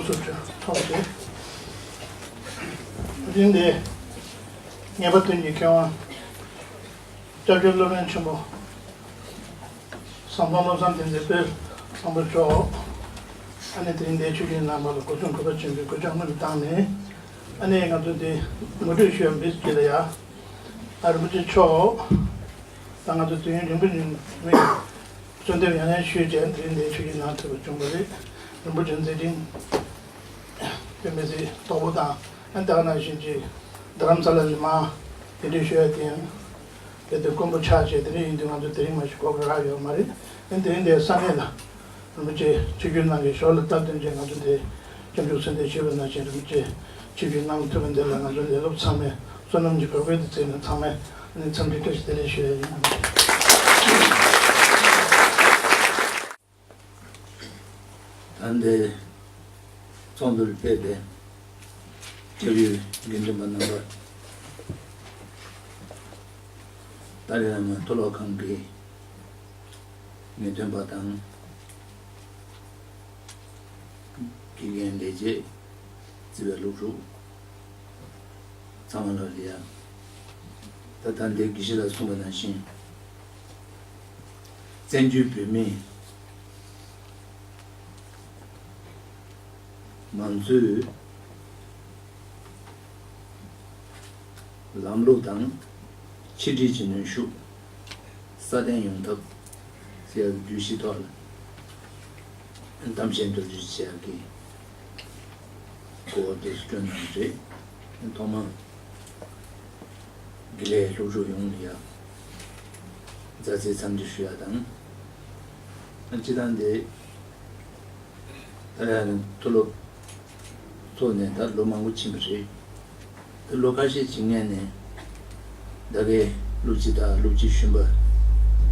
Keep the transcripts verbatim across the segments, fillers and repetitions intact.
སུ་ཚོགས་ཏེ། དེ་རིང་འདིར་ངེས་པར་དོན་གྱི་མཁས་དབང་སྐྱབས་བཅོལ་སློབ་དཔོན་ཆེན་པོ་ཟམ་གདོང་བློ་བཟང་བསྟན་འཛིན་དཔལ་བཟང་པོ་མཆོག་ཨ་ནི་དེ་རིང་འདིར་ཆིབས་བསྒྱུར་གནང་བ་ལ་གུས་བསུ་གུས་པ་ཆེན་པོས་གུས་ཕྱག་སྔོན་དུ་བཏང་ནས། ཨ་ནི་ང་ཚོ་འདི་ངོ་སྤྲོད་ཞུ་ཡ་མི་སྐྱིད་ལ་ཡ། ཨ་རིན་པོ་ཆེ་མཆོག་ད་ང་ཚོ་དུས་ཡུན་རིང་པོ་ནས་མི་གསོལ་འདེབས་ཡང་ཡང་ཞུས་རྗེས་དེ་རིང་འདིར་ཆིབས་བསྒྱུར་གནང་ཐུབ་པ་བྱུང་བ་རེད། རིན་པོ་ཆེ་མཛད་འཕྲིན་དཔེ་མི་སྲིད་དོག་པོ་དང་། ཨ་ནི་ད་ག་ནང་བཞིན་གྱི་རྡ་རམ་ས་ལ་ལ་མར་གདན་འདྲེན་ཞུ་ཡ་དེ་ཡང་དེ་དུས་དཀོན་པོ་ཆགས་བྱས། དེ་འདྲ་ཡིན་དུས་ང་ཚོ་དེ་རིང་མ་གཞི་གོ་སྐབས་རག་ཡོད་མ་རེད། ཨ་ནི་དེ་རིང་འདིར་ས་གནས་ལ་རིན་པོ་ཆེ་ཆིབས་བསྒྱུར་གནང་མཁན་ཞོར་ལ་སྟབས་བསྟུན་བྱས་ང་ཚོ་འདིར་སྐྱབས་འཇུག་གསོལ་འདེབས་ཞུས་པ་ནང་བཞིན་རིན་པོ་ཆེ་ཆིབས་བསྒྱུར་གནང་ཐུབ་པ་འདི་ལ་ང་ཚོ་ལས་སློབ་ཚང་མས་བསོད་ནམས་ཀྱི་བག་ཕེབས་དུ་བརྩིས་ནས་ཚང་མས་ཨ་ནི་འཚམས་འདྲི་བཀྲ་ཤིས་བདེ་ལེགས་ཞུ་ཡ་ཡིན། ད་ལྟའི་ཚོགས་འདུར་ཕེབས་པའི་སྐྱབས་ཡུལ་དགེ་འདུན་པ་རྣམ་པ། ཏཱ་ལའི་བླ་མ་མཐོ་སློབ་ཁང་གི་ངེས་སྟོན་པ་དང་། དགེ་རྒན་ལས་བྱེད། རྩིས་པའི་སློབ་ཕྲུག་ཚང་མ་ལ་ལ་ཡ། ད་ལྟ་འདིར་དགེ་བཤེས་ལགས་གསུངས་པ་ནང་བཞིན། བཙན་བྱོལ་བོད་མིའི་མང་གཙོའི་ལམ་ལུགས་དང་ཆིག་སྒྲིལ་གྱི་ནུས་ཤུགས་སྲ་བརྟན་ཡོང་ཐབས་ཟེར་ཡག་གི་བརྗོད་གཞིའི་ཐོག་ལ་གཏམ་བཤད་མདོར་བསྡུས་བྱེད་ཡག་གི་གོ་བ་དེ་བསྐྲུན་གནང་བ་རེད། ཐོག་མར་དགེ་ལས་སློབ་ཕྲུག་ཡོངས་ལ་ཡ་མཛའ་བརྩེའི་འཚམས་འདྲི་ཞུ་ཡ་དང་། སྤྱིར་བཏང་འདི་ད་ལྟ་ཡང་མཐོ་སློབ་ཚོགས་ནས་ད་ལོ་མང་པོ་ཕྱིན་པ་རེད། ད་ལོ་ཁ་ཤས་ཅིག་སྔོན་ནས་ད་གའི་སློབ་སྤྱི་དང་སློབ་སྤྱི་གཞོན་པ་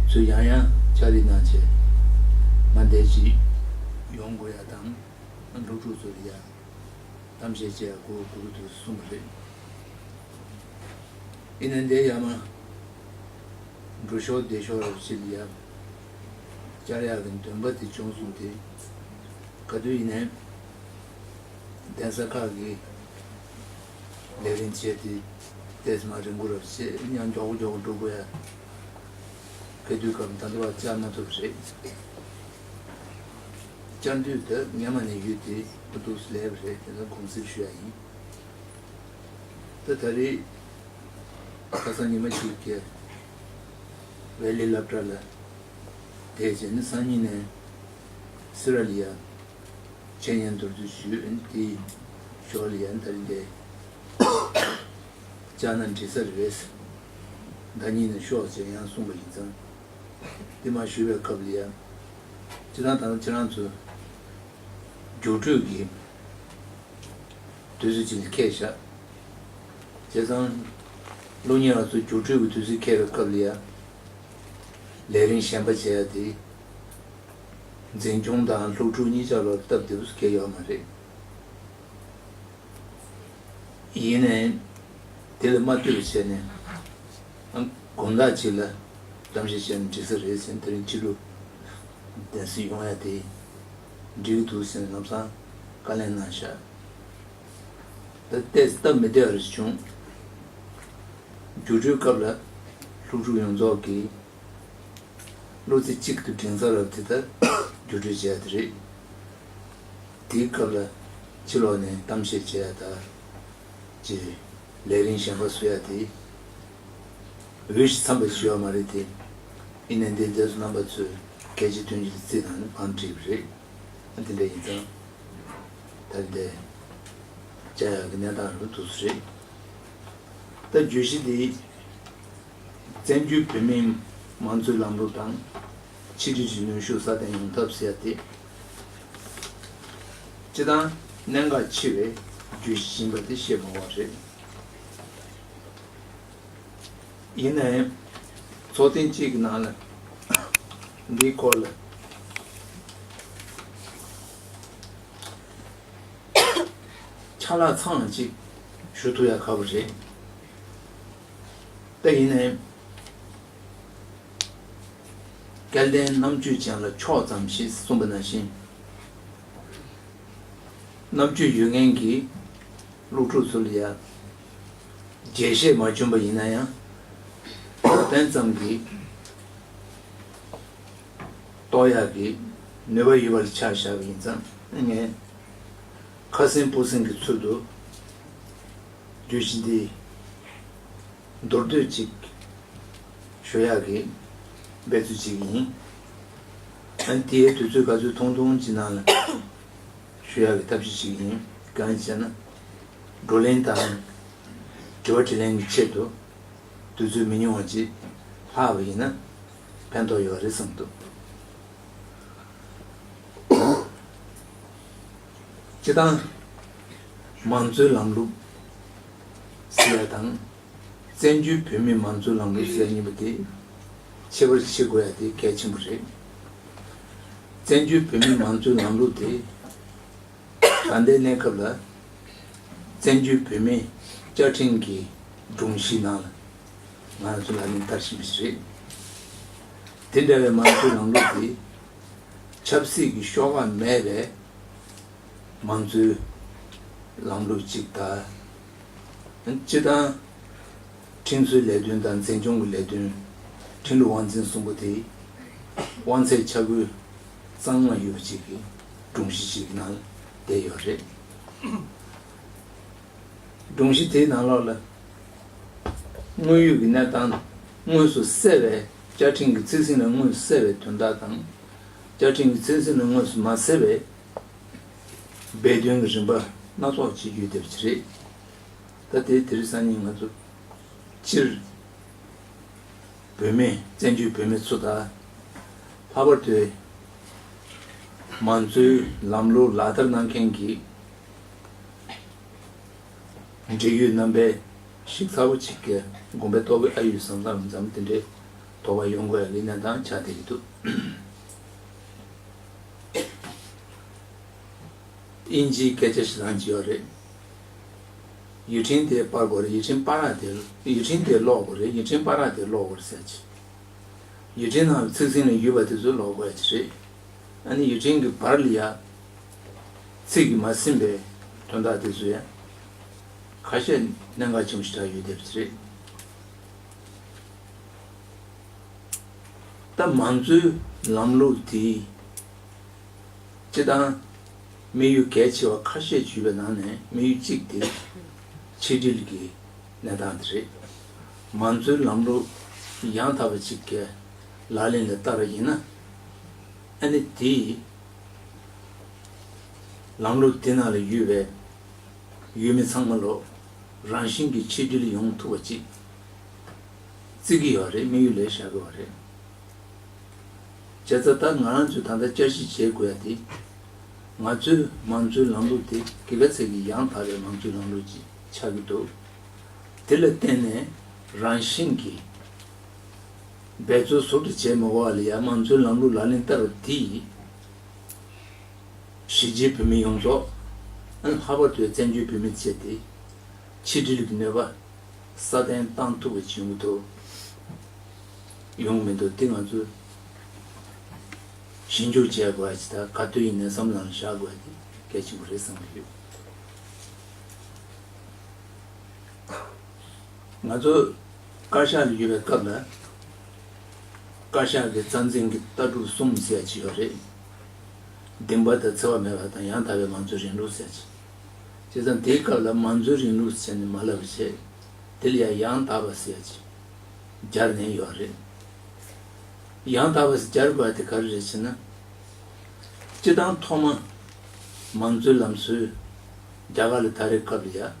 ཚོས་ཡང་ཡང་ཕྱག་ལས་གནང་བྱས། ང་འདིར་ཅིག་ཡོང་དགོས་ཡ་དང་། སློབ་ཕྲུག་ཚོ་ལ་ཡ་གཏམ་བཤད་བྱེད་ཡ་དགོས་དགོས་ཀྱི་འདུག་གསུངས་པ་རེད། ཡིན་ནའི་འདིར་ཡར་མར་འགྲོ་ཞོར་བསྡད་ཞོར་ར་བྱེད་ལ་ཡ་བཅར་ཡག་གི་འདུན་པ་དེ་བྱུང་སོང་སྟེ། ག་དུས་ཡིན་ནའི་གདན་ས་ཁག་གི་ལས་རིམ་བྱས་ཏེ་ཏོག་ཙམ་རིང་པོ་ར་བྱས། ཡང་མགྱོགས་པོ་མགྱོགས་པོ་འགྲོ་དགོས་ཡ། ག་དུས་སྐབས་ད་ལྟ་བར་བཅར་མ་ཐུབ་པ་རེད། བཅར་དུས་ད་སྔོན་མ་ནས་ཡོད་དེ་ཏོག་ཙམ་ལས་པ་རེད། དེ་ལ་དགོངས་སེལ་ཞུ་ཡ་ཡིན། ད་ད་རེས་ཁ་སང་ཉི་མ་གཅིག་གི་ཝེ་ལི་སློབ་གྲྭ་ལ་དེ་བྱས་ནས་སང་ཉིན་ནས་སི་ར་ལི་ཡ་འཆད་ཉན་མདོར་བསྡུས་ཞུས། དེའི་ཞོར་ལ་ཡ་ད་རེས་འདིར་བཅར་ན་འགྲིག་ས་རེད། ཟླ་གཉིས་ནས་ཤོག་ཅེས་ཡང་གསུངས་པ་ཡིན་ཙང་། དེ་མ་ཞུས་པའི་སྐབས་ལ་ཡ། སྤྱིར་བཏང་ད་ལྟ་ཁྱེད་རང་ཚོ་རྒྱུགས་སྤྲོད་ཀྱི་དུས་ཚོད་ཅིག་ལ་འཁེལ་བཞག་བྱས་ཙང་སློབ་གཉེར་བ་ཚོ་རྒྱུགས་སྤྲོད་ཀྱི་དུས་ཚོད་འཁེལ་བའི་སྐབས་ལ་ཡ། ལས་རིམ་གཞན་པ་བྱེད་ཡ་དེ། འཛིན་སྐྱོང་དང་སློབ་ཕྲུག་གཉིས་ཆ་ལ་སྟབས་བདེ་པོ་ཞིག་འཁེལ་ཡོད་མ་རེད། ཡིན་ནའི་དེ་ལ་མ་ལྟོས་པ་བྱས་ནས་དགོང་དག་ཅིག་ལ་གཏམ་བཤད་བྱས་ན་འགྲིག་ས་རེད་ཟེར། དེ་རིང་ཕྱི་དྲོ་གདན་སར་ཡོང་ཡ་དེ་འགྲིག་གི་འདུག་ཟེར་ནས་ལམ་སང་བཀའ་ལན་གནང་བཞག་ད་ལྟའི་སྟབས་མི་བདེ་བ་རེ་བྱུང་། རྒྱུགས་སྤྲོད་སྐབས་ལ་སློབ་ཕྲུག་ཡོངས་རྫོགས་ཀྱིས་བློ་རྩེ་གཅིག་ཏུ་སྒྲིང་ས་རབ་དེ་ལྟར་རྒྱུགས་སྤྲོད་བྱས་ཏེ་རེད། དེའི་སྐབས་ལ་ཕྱི་ལོགས་ནས་གཏམ་བཤད་བྱེད་ཡ་དང་། ཅེས་ལས་རིམ་གཞན་པ་བཟོ་ཡ་དེ་འོས་ཤིང་འཚམས་པ་ཞིག་ཡོད་མ་རེད་དེ། ཡིན་ནའི་འདི་རྗེས་སུ་རྣམ་པ་ཚོས་གལ་ཆེ་དོན་ཆེ་ལ་བརྩིས་གནང་ནས་བང་བསྒྲིགས་པ་རེད། དེ་འདྲ་ཡིན་ཙང་ད་རེས་འདིར་བཅར་ཡག་གི་གནས་སྟངས་རུ་འདུག་སེ་རེད། ད་བརྗོད་གཞི་འདི་བཙན་བྱོལ་བོད་མིའི་དམངས་གཙོའི་ལམ་ལུགས་དང་ཆིག་སྒྲིལ་གྱི་ནུས་ཤུགས་སྲ་བརྟན་ཡོང་ཐབས་ཟེར་ཡ་དེ། སྤྱིར་བཏང་གནད་འགག་ཆེ་བའི་བརྗོད་གཞི་ཡིན་པ་དེ་བཤད་མ་དགོས་པ་རེད། ཡིན་ནའི་ཚོགས་ཐེངས་གཅིག་གི་ནང་ལ་འདིའི་སྐོར་ལ་ཆ་ལག་ཚང་གཅིག་ཞུ་ཐུབ་ཡ་ཁག་པོ་རེད། ད་ཡིན་ནའི་སྐལ་ལྡན་རྣམ་དཔྱོད་ཅན་ལ་ཆོག་ཙམ་ཞེས་གསུངས་པ་ནང་བཞིན། རྣམ་དཔྱོད་ཡོད་མཁན་གྱི་སློབ་ཕྲུག་ཚོ་ལ་ཡང་རྒྱས་བཤད་མ་བྱུང་པ་ཡིན་ན་ཡང་། ལག་རྟེན་ཙམ་གྱིས་རྟོགས་ཡག་གི་ནུས་པ་ཡོད་པ་ལ་ཆ་བཞག་པ་ཡིན་ཙང་། ངས་ཁ་སེང་སྤུ་སེང་གི་ཚུལ་དུ་བརྗོད་གཞི་འདི་མདོར་བསྡུས་ཅིག་ཞུ་ཡག་གི་འབད་རྩོལ་བྱེད་ཀྱི་ཡིན། ཨ་ནི་དེའི་དུས་ཚོད་ག་ཚོད་ཐུང་ཐུང་ཅིག་ནང་ལ་ཞུ་ཡག་གི་ཐབས་ཤེས་བྱེད་ཀྱི་ཡིན། གང་ཡིན་ཟེར་ན། བགྲོ་གླེང་དང་དྲི་བ་དྲིས་ལན་གྱི་ཆེད་དུ་དུས་ཚོད་མི་ཉུང་བ་ཅིག་ལྷག་པ་ཡིན་ན་ཕན་ཐོགས་ཡོད་རེད་བསམ་འདུག་སྤྱིར་བཏང་མང་གཙོའི་ལམ་ལུགས་ཟེར་ཡ་དང་། བཙན་བྱོལ་བོད་མིའི་མང་གཙོའི་ལམ་ལུགས་ཟེར་ཡ་གཉིས་པོ་དེ་ཁྱད་པར་ཕྱེ་དགོས་ཡ་དེ་གལ་ཆེན་པོ་རེད། བཙན་བྱོལ་བོད་མིའི་མང་གཙོའི་ལམ་ལུགས་དེ་ད་ལྟའི་གནས་སྐབས་ལ་བཙན་བྱོལ་བོད་མིའི་བཅའ་ཁྲིམས་ཀྱི་སྒྲོམ་གཞིའི་ནང་ལ་ང་ཚོ་ལག་ལེན་བསྟར་བཞིན་པ་ཞིག་རེད། དེ་འདྲ་བའི་མང་གཙོའི་ལམ་ལུགས་དེ་ཆབ་སྲིད་ཀྱི་ཤོག་ཁག་མེད་པའི་མང་གཙོའི་ལམ་ལུགས་གཅིག་དང་། སྤྱིར་བཏང་ཁྲིམས་བཟོའི་ལས་དོན་དང་འཛིན་སྐྱོང་གི་ལས་དོན། ཁྲིམས་ལུགས་དབང་འཛིན་གསུམ་པོ་དེ་དབང་ཚད་ཆ་བགོས་གཙང་མ་ཡོད་པ་ཅིག་གི་སྒྲོམ་གཞི་ཞིག་གི་ནང་བསྡད་ཡོད་རེད། སྒྲོམ་གཞི་དེའི་ནང་ལོགས་ལ་དངོས་ཡོད་ཀྱི་གནས་སྟངས་དངོས་སུ་གསལ་བའི། བཅའ་ཁྲིམས་ཀྱི་ཚིག་ཟིན་ལ་དངོས་སུ་གསལ་བའི་དོན་དག་དང་། བཅའ་ཁྲིམས་ཀྱི་ཚིག་ཟིན་ལ་དངོས་སུ་མ་གསལ་བའི་སྦས་དོན་གྱི་རིམ་པ་སྣ་ཚོགས་ཅིག་ཡོད་བསྡད་པ་ཅིག་རེད། ད་དེ་དེ་རིང་སང་ཉིན་ང་ཚོ་སྤྱིར་བོད་མི། བཙན་བྱོལ་བོད་མི་ཚོ་དང་། ལྷག་པར་དུ་མང་གཙོའི་ལམ་ལུགས་ལག་བསྟར་གནང་མཁན་གྱི་འབྲེལ་ཡོད་རྣམ་པས་ཞིབ་ཚགས་པོ་ཅིག་གིས་དགོངས་པའི་རྟོགས་ཀྱི་ཨ་ཡོད་བསམ་བསམ་ཙམ་དེ་འདྲའི་དོགས་པ་ཡོང་དགོས་ཡ་གི་གནས་སྟངས་ཆགས་བསྡད་ཀྱི་འདུག་དབྱིན་ཇིའི་སྐད་ཆ་ཞིག་ལངས་ཀྱི་ཡོད་རེད། ཡུལ་ཕྲན་དེ་སྤར་དགོས་རེད། ཡུལ་ཕྲན་སྤར་ཡག་དེ། ཡུལ་ཕྲན་དེ་ཀློག་དགོས་རེད། ཡུལ་ཕྲན་སྤར་ཡག་དེ་ཀློག་དགོས་རེད་ཟེར་གྱི། ཡུལ་ཕྲན་ནང་ཚིག་ཟིན་ལ་ཡོད་པ་དེ་ཚོ་ཀློག་དགོས་ཀྱི་རེད། ཨ་ནི་ཡུལ་ཕྲན་གྱི་བར་ལ་ཡ་ཚིག་གིས་མ་ཟིན་པའི་དོན་དག་དེ་ཚོ་ཡ་ཁ་ཤས་གནད་འགག་ཆེན་པོ་ཞིག་ཆགས་ཡོད་བསྡད་པ་རེད། ད་མང་གཙོའི་ལམ་ལུགས་དེ་སྤྱིར་བཏང་དམིགས་ཡུལ་གལ་ཆེ་བ་ཁ་ཤས་ཡོད་པའི་ནང་ནས་དམིགས་ཡུལ་གཅིག་དེ་ཕྱི་འབྲེལ་གྱི་གནས་སྟངས་དེ་རེད། མང་གཙོའི་ལམ་ལུགས་ཡང་དག་པ་ཅིག་གི་ལག་ལེན་ལ་བསྟར་བ་ཡིན་ན། ཨ་ནི་དེ་ལམ་ལུགས་དེ་ནང་ལ་ཡོད་པའི་ཡུལ་མི་ཚང་མ་ལོ་རང་བཞིན་གྱིས་ཆིག་སྒྲིལ་ཡོང་ཐུབ་པ་ཅིག་བརྩི་གི་ཡོད་རེད། དམིགས་ཡུལ་ལ་བཞག་གི་ཡོད་རེད། བྱས་ཙང་ད་ང་རང་ཚོས་ད་ལྟ་བསྐྱར་ཞིབ་བྱེད་དགོས་ཡ་དེ། ང་ཚོའི་མང་གཙོའི་ལམ་ལུགས་དེ་ག་ག་ཚད་ཀྱི་ཡང་དག་པའི་མང་གཙོའི་ལམ་ལུགས་ཅིག་ཆགས་ཀྱི་འདུག་དེ་ལ་བརྟེན་ནས་རང་བཞིན་གྱིས་འབད་རྩོལ་ཟུར་དུ་བྱེད་མི་དགོས་པ་ལ་ཡ། མང་གཙོའི་ལམ་ལུགས་ལག་ལེན་བསྟར་བ་དེས་གཞིས་བྱེས་བོད་མི་ཡོངས་རྫོགས། ཨ་ནི་ལྷག་པར་དུ་བཙན་བྱོལ་བོད་མི་བཅས་ཏེ་ཆིག་སྒྲིལ་གྱི་ནུས་པ་སྲ་བརྟན་བཏང་ཐུབ་པ་བྱུང་གི་འདུག་ཡོང་གི་མི་འདུག་དེ་ང་ཚོས་ཞིབ་འཇུག་བྱེད་དགོས་ཡ་ཅིག་དང་། ག་དུས་ཡིན་ནའི་བསམ་བློ་ནང་བཞག་དགོས་ཡ་དེ་གལ་ཆེན་པོ་རེད་བསམ་གྱི་ཡོད། ང་ཚོ་བཀའ་ཤག་ལ་ཡོད་པའི་སྐབས་ལ། བཀའ་ཤག་གི་རྩ་འཛིན་གྱི་ལྟ་གྲུབ་གསུམ་ཟེར་ཡ་ཅིག་ཡོད་རེད། བདེན་པ་དང་འཚེ་བ་མེད་པ་དང་། ཡང་དག་པའི་མང་གཙོའི་རིང་ལུགས་ཟེར་ཡ་ཅིག་བྱས་ཙང་དེའི་སྐབས་ལ་མང་གཙོའི་རིང་ལུགས་ཟེར་ནས་མ་ལབ་པ་བྱས། དེ་ལ་ཡང་ཡང་དག་པ་ཟེར་ཡ་ཅིག་སྦྱར་ནས་ཡོད་རེད། ཡང་དག་པ་ཟེར་སྦྱར་དགོས་པ་དེ་ག་རེ་རེད་ཟེར་ན། སྤྱིར་བཏང་ཐོག་མ་མང་གཙོའི་ལམ་སྲོལ་རྒྱ་གར་ལ་དར་བའི་སྐབས་ལ་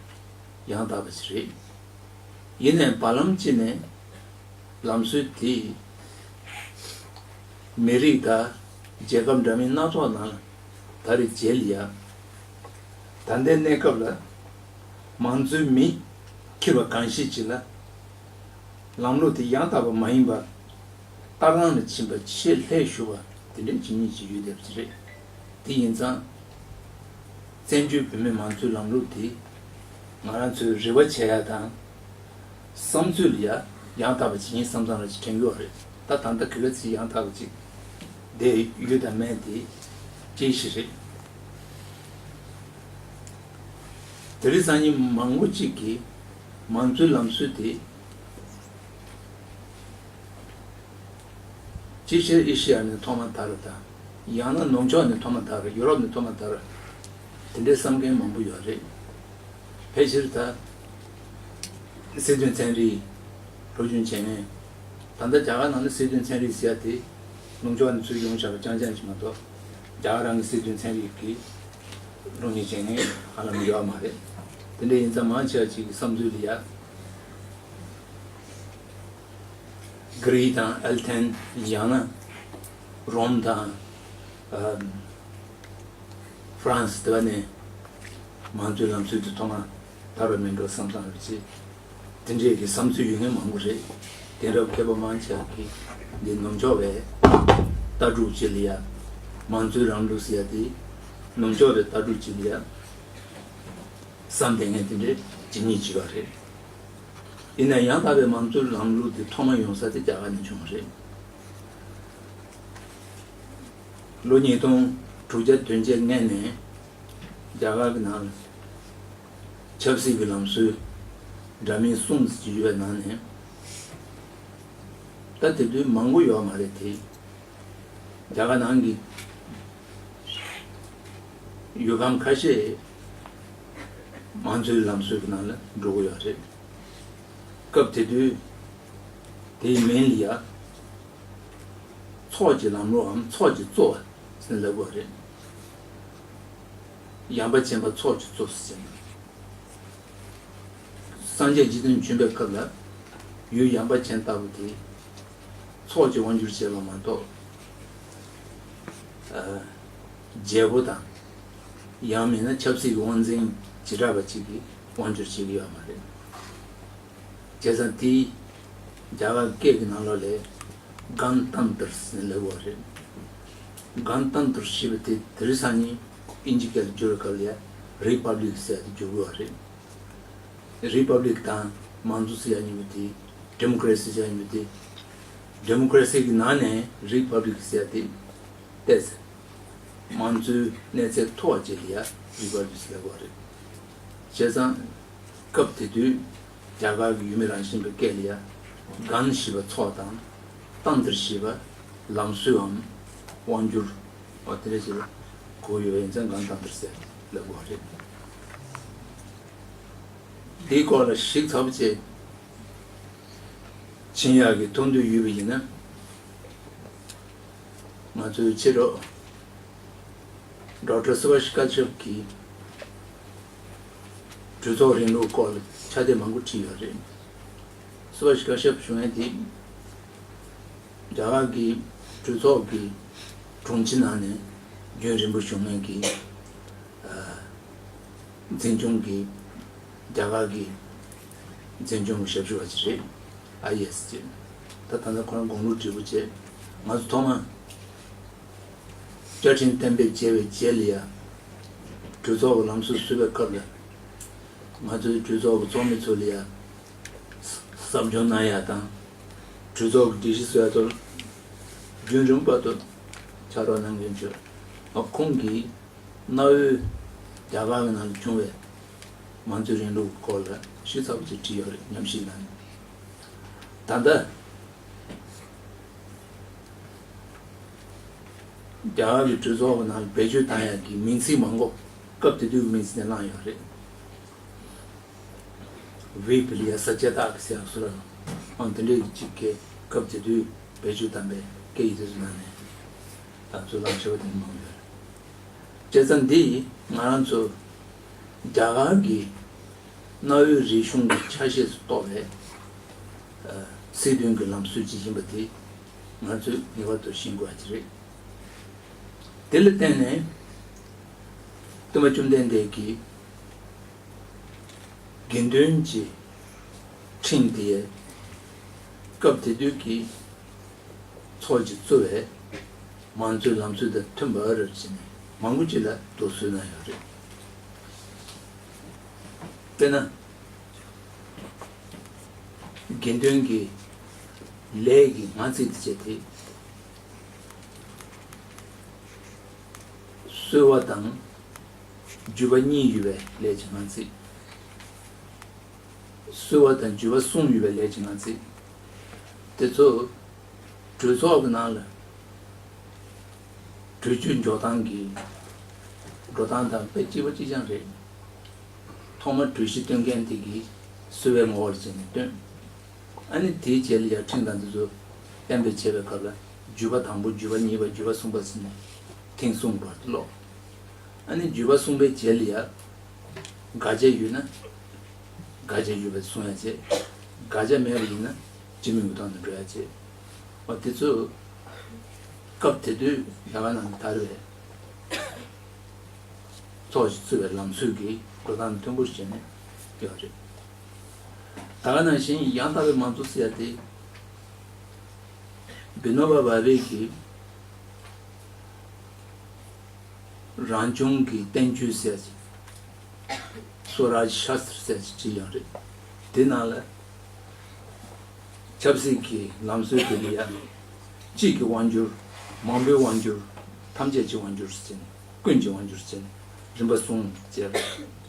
ཡ་ཡང་དག་པ་ཞིག་རེད། ཡིན་ནའི་བར་ལམ་གཅིག་ནས་ལམ་སྲོལ་དེ་མི་རིགས་དང་རྒྱལ་ཁབ་འདྲ་མིན་སྣ་ཚོགས་ནང་ལ་དར་བའི་རྗེས་ལ་ཡ། ད་ལྟའི་གནས་སྐབས་ལ་མང་གཙོའི་མིང་འཁྱེར་བ་གང་ཞིག་ཅིག་ལ། ལམ་ལུགས་དེ་ཡང་དག་པ་མ་ཡིན་པར་ལྟར་སྣང་ལ་ཕྱིན་པ་ཆེས་ལྷད་ཞུགས་པ་དེ་འདྲའི་ཇི་སྙེད་ཅིག་ཡོད་བསྡད་པ་ཅིག་རེད། དེ་ཡིན་ཙང་། བཙན་བྱོལ་བོད་མིའི་མང་གཙོའི་ལམ་ལུགས་དེ་ང་རང་ཚོས་རེ་བ་བྱེད་ཡ་དང་བསམ་ཚུལ་ལ་ཡ་ཡང་དག་པ་ཇི་སྙེད་བསམ་བསམ་ར་ཅིག་དྲན་གྱི་ཡོད་རེད། ད་ད་ལྟ་ག་ག་ཚོད་ཡང་དག་པ་ཅིག་བསྡད་ཡོད་དམ་མེད་དེ་སྐད་ཆ་རེད། དེ་རིང་སང་ཉིན་མང་པོ་གཅིག་གིས་མང་གཙོའི་ལམ་སྲོལ་དེ་ཅིག་ཤར་ཨེ་ཤི་ཡ་ནས་ཐོག་མ་དར་བ་དང་། ཡང་ན་ནུབ་ཕྱོགས་ནས་ཐོག་མ་དར་བ། ཡུ་རོབ་ནས་ཐོག་མ་དར་བ། དེ་འདྲའི་བསམ་མཁན་མང་པོ་ཡོད་རེད། ཕལ་ཆེར་ད་སྲིད་དོན་ཚན་རིག་སློབ་སྦྱོང་བྱེད་མཁན། ད་ལྟ་རྒྱ་གར་ནང་ལ་སྲིད་དོན་ཚན་རིག་ཟེར་ཡ་དེ་ནུབ་ཕྱོགས་ནས་ཚུར་ཡོང་བཞག་པ་རྐྱང་རྐྱང་ཞིག་མ་གཏོགས། རྒྱ་གར་རང་གི་སྲིད་དོན་ཚན་རིག་གི་སློབ་གཉེར་བྱེད་མཁན་ཧ་ལམ་ཡོད་མ་རེད། དེ་འདྲ་ཡིན་ཙང་མང་ཆེ་བ་ཅིག་གི་བསམ་ཚུལ་ལ་ཡ། གྷི་རིག་དང་ཨེ་ཐེན། ཡང་ན་རོམ་དང་། ཨ། ཧྥ་རན་སི་དེ་བ་ནས་མང་གཙོའི་ལམ་སྲོལ་དེ་ཐོག་མ་དར་བ་མིན་འགྲོ་བསམ་བསམ་རེད་ཅེས། དེ་འདྲའི་གི་བསམ་ཚུལ་ཡོད་མཁན་མང་པོ་རེད། དེང་རབས་མཁས་པ་མང་ཆེ་བ་གིས་འདི་ནུབ་ཕྱོགས་པའི་ལྟ་གྲུབ་ཅིག་ལ་ཡ། མང་གཙོའི་ལམ་ལུགས་ཟེར་ཡ་དེ་ནུབ་ཕྱོགས་པའི་ལྟ་གྲུབ་ཅིག་ལ་ཡ་བསམ་བསྡད་མཁན་དེ་འདྲའི་ཇི་སྙེད་ཅིག་ཡོད་རེད། ཡིན་ན་ཡང་དག་པའི་མང་གཙོའི་ལམ་ལུགས་དེ་ཐོག་མ་ཡོང་ས་དེ་རྒྱ་གར་ནས་བྱུང་བ་རེད། ལོ་ཉིས་སྟོང་དྲུག་བརྒྱ་དོན་བརྒྱད་སྔོན་ནས་རྒྱ་གར་གྱི་ནང་ལ་ཆབ་སྲིད་ཀྱི་ལམ་སྲོལ་འདྲ་མིན་གསུམ་ཙམ་ཅིག་ཡོད་པའི་ནང་ནས། ད་དེ་དུས་མང་པོ་ཡོད་མ་རེད་དེ། རྒྱ་གར་ནང་གི་ཡུལ་ཁམས་ཁ་ཤས་མང་གཙོའི་ལམ་སྲོལ་གྱི་ནང་ལ་འགྲོ་གི་ཡོད་རེད། སྐབས་དེ་དུས་དེའི་མིང་ལ་ཡ། ཚོགས་ཀྱི་ལམ་ལུགས་འམ་ཚོགས་ཀྱི་གཙོ་བ་ཟེར་ལབ་དགོས་རེད། ཡངས་པ་ཅན་པ་ཚོགས་ཀྱི་གཙོ་ཟེར་ནས། སངས་རྒྱས་འཇིག་རྟེན་བྱོན་པའི་སྐབས་ལ་ཡུལ་ཡངས་པ་ཅན་ལྟ་བུ་དེ་ཚོགས་ཀྱི་དབང་སྒྱུར་བྱས་པ་མ་གཏོགས། ཨ། རྒྱལ་པོ་དང་། ཡང་མིན་ན་ཆབ་སྲིད་ཀྱི་དབང་འཛིན་བྱེ་བྲག་པ་གཅིག་གིས་དབང་སྒྱུར་བྱེད་ཀྱི་ཡོད་མ་རེད། བྱས་ཙང་དེས་རྒྱ་གར་སྐད་ཀྱི་ནང་ལོགས་ལ་གན་ཏན་ཏྲ་ཟེར་ལབ་པ་རེད། གན་ཏན་ཏྲ་ཞེས་པ་དེ་དེ་རིང་སང་ཉིན་དབྱིན་ཇི་སྐད་ལ་བསྒྱུར་བའི་སྐབས་ལ་ཡ་རི་པབ་ལིག་ཟེར་ཡ་དེ་བསྒྱུར་དགོས་པ་རེད། རི་པབ་ལིག་དང་མང་གཙོ་ཟེར་ཡ་གཉིས་པོ་དེ། ཌི་མོ་ཀ་རེ་སི་ཟེར་ཡ་གཉིས་པོ་དེ། ཌི་མོ་ཀ་རེ་སི་གི་ནང་ནས་རི་པབ་ལིག་ཟེར་ཡ་དེ་ཏོག་ཙམ་མང་གཙོའི་གནས་ཚད་མཐོ་བ་ཅིག་ལ་ཡ་རི་པབ་ལིག་ཟེར་བ་རེད། བྱས་ཙང་སྐབས་དེ་དུས་རྒྱ་གར་གྱི་ཡུལ་མི་རང་བཞིན་པའི་སྐད་ལ་ཡ་གན་ཞེས་པ་ཚོགས་དང་། ཏན་ཏྲ་ཞེས་པ་ལམ་སྲོལ་འམ་དབང་སྒྱུར་འོ་དེ་འདྲ་ཞིག་གོ་ཡོད་པ་ཡིན་ཙང་གན་ཏན་ཏྲ་ཟེར་ལབ་དགོས་པ་རེད། དེའི་སྐོར་ལ་ཞིབ་ཚགས་པོ་བྱས་ཕྱིན་ཡག་གི་ཐུགས་འདུན་ཡོད་པ་ཡིན་ན། ང་ཚོའི་ཕྱི་དྲོ་ཌོག་ཊར་སུ་བྷ་ཤ་ཀ་ཤབ་ཀྱིས་གྲོས་ཚོགས་རིང་ལུགས་སྐོར་ལ་ཕྱག་དེབ་མང་པོ་བྲིས་ཡོད་རེད། སུ་བྷ་ཤ་ཀ་ཤབ་ཞུ་མཁན་དེ་རྒྱ་གར་གྱི་གྲོས་ཚོགས་ཀྱི་དྲུང་ཆེ་ནང་ནས་རྒྱུན་རིང་པོ་བཞུགས་མཁན་གྱི་ཨ། འཛིན་སྐྱོང་གི་རྒྱ་གར་གྱི་འཛིན་སྐྱོང་གི་ཞབས་ཞུ་བ་ཅིག་རེད། ཨའི་ཨེ་ཨེས་ཅིག་ད་ད་ལྟ་ཁོ་རང་དགུང་ལོ་བགྲེས་པོ་བྱས། ང་ཚོ་ཐོག་མ་བཅའ་ཁྲིམས་གཏན་འབེབས་བྱས་པའི་རྗེས་ལ་ཡ། གྲོས་ཚོགས་ཀྱི་ལམ་སྲོལ་བཟོས་པའི་སྐབས་ལ། ང་ཚོའི་གྲོས་ཚོགས་ཀྱི་ཚོགས་མི་ཚོ་ལ་ཡ། ཟབ་སྦྱོང་གནང་ཡ་དང་། གྲོས་ཚོགས་ཀྱི་སྒྲིག་གཞི་བཟོ་ཡ་ཚོར་རྒྱུན་རིང་པོ་བར་དུ་ཕྱག་རོགས་གནང་མཁན་ཚོས་ཁོང་གིས། གནའ་བོའི་རྒྱ་གར་གྱི་ནང་དུ་བྱུང་བའི་མང་གཙོའི་རིང་ལུགས་སྐོར་ལ་ཞིབ་ཚགས་པོ་ཅིག་བྲིས་ཡོད་རེད། ཉམས་ཞིབ་གནང་ནས། ད་ལྟ་རྒྱ་གར་གྱི་གྲོས་ཚོགས་ཀྱི་ནང་ལ་བེད་སྤྱོད་བཏང་ཡག་གི་མིང་ཚིག་མང་པོ་སྐབས་དེ་དུས་ཀྱི་མིང་ཚིག་ནས་བླངས་ཡོད་རེད། ཝི་པི་ལི་ཡ་ས་ཅེ་ཏ་ཟེར་ཡག་སུ་ར་ཨང་དེ་འདྲའི་ཅིག་གི་སྐབས་དེ་དུས་བེད་སྤྱོད་བཏང་པའི་སྐད་ཡིག་དེ་ཚོ་ནང་ནས་ད་ཚོ་ལག་ཆ་བ་དེ་མང་ཡོད་རེད། བྱས་ཙང་འདི་ང་རང་ཚོ་རྒྱ་གར་གྱི་གནའ་བོའི་རིག་གཞུང་གི་ཆ་ཤས་སུ་གཏོགས་པའི་ཨ། སྲིད་དོན་གྱི་ལམ་སྲོལ་ཅིག་ཡིན་པ་དེ་ང་ཚོས་ངེས་པར་དུ་ཤེས་དགོས་པ་ཅིག་རེད། དེ་ལ་བརྟེན་ནས་སྟོན་པ་བཅོམ་ལྡན་འདས་ཀྱིས། དགེ་འདུན་གྱི་ཁྲིམས་དེ་སྐབས་དེ་དུས་ཀྱི་ཚོགས་ཀྱི་གཙོ་བའི་མང་གཙོའི་ལམ་སྲོལ་དང་མཐུན་པ་རེད་ཟེར་ནས་མང་པོ་ཅིག་ལ་དོགས་ཟོན་གནང་ཡོད་རེད། དཔེར་ན། དགེ་འདུན་གྱི་ལས་ཀྱི་ངག་ཚིག་དེ་བྱས་ཏེ། གསོལ་བ་དང་བརྒྱུད་པ་གཉིས་ཡོད་པའི་ལས་ཀྱི་ངག་ཚིག་གསོལ་བ་དང་བརྒྱུད་པ་གསུམ་ཡོད་པའི་ལས་ཀྱི་ང་ཚིག་དེ་ཚོ་གྲོས་ཚོགས་ཀྱི་ནང་ལ་གྲོས་ཆོད་འཇོག་སྟངས་ཀྱི་འགྲོ་སྟངས་དང་དཔེ་གཅིག་པ་གཅིག་རྐྱང་རེད། ཐོག་མར་གྲོས་གཞི་སྟོན་མཁན་དེ་གིས་གསོལ་བའི་ངོ་བོར་བྱས་ནས་སྟོན། ཨ་ནི་དེའི་རྗེས་ལ་ཡང་ཁྲིམས་དང་འདི་ཚོ་གཏན་འབེབས་བྱས་པའི་སྐབས་ལ་བརྒྱུད་པ་དང་པོ་བརྒྱུད་པ་གཉིས་པ་བརྒྱུད་པ་གསུམ་པ་ཟེར་ནས་ཐེངས་གསུམ་བར་དུ་ཀློག་ཨ་ནི་བརྒྱུད་པ་གསུམ་པའི་རྗེས་ལ་ཡང་དགག་བྱ་ཡོད་ན་དགག་བྱ་ཡོད་པ་གསུང་ཡ་བྱེད། དགག་བྱ་མེད་པ་ཡིན་ན་སྤྱི་མོས་ཀྱི་ཐོག་ནས་འགྲོ་ཡ་བྱེད། འོ་དེ་ཚོ་སྐབས་དེ་དུས་ལས་ཀ་ནང་དུ་དར་བའི་ཚོགས་ཀྱིས་གཙོས་པའི་ལམ་སྲོལ་གྱི་འགྲོ་སྟངས་མཐུན་པོ་བྱས་ནས་ཡོད་རེད། ད་ག་ནང་བཞིན་ཡང་དག་པའི་མང་གཙོ་ཟེར་ཡ་དེ་བི་ནོ་བ་བྷ་བྷེ་གིས་རང་བྱུང་གི་བསྟན་བཅོས་ཟེར་ཡ་ཅིག་སོ་རཱཇ་ཤཱ་སྟྲ་ཟེར་ཡ་ཅིག་བྲིས་ཡོད་རེད། དེ་ནང་ལ་ཆབ་སྲིད་ཀྱི་ལམ་སྲོལ་དེ་ལ་ཡང་གཅིག་གི་དབང་སྒྱུར། མང་པོའི་དབང་སྒྱུར། ཐམས་ཅད་ཀྱི་དབང་སྒྱུར་ཟེར་ནས་ཀུན་གྱི་དབང་སྒྱུར་ཟེར་ནས་རིམ་པ་གསུམ་བྱས་པ།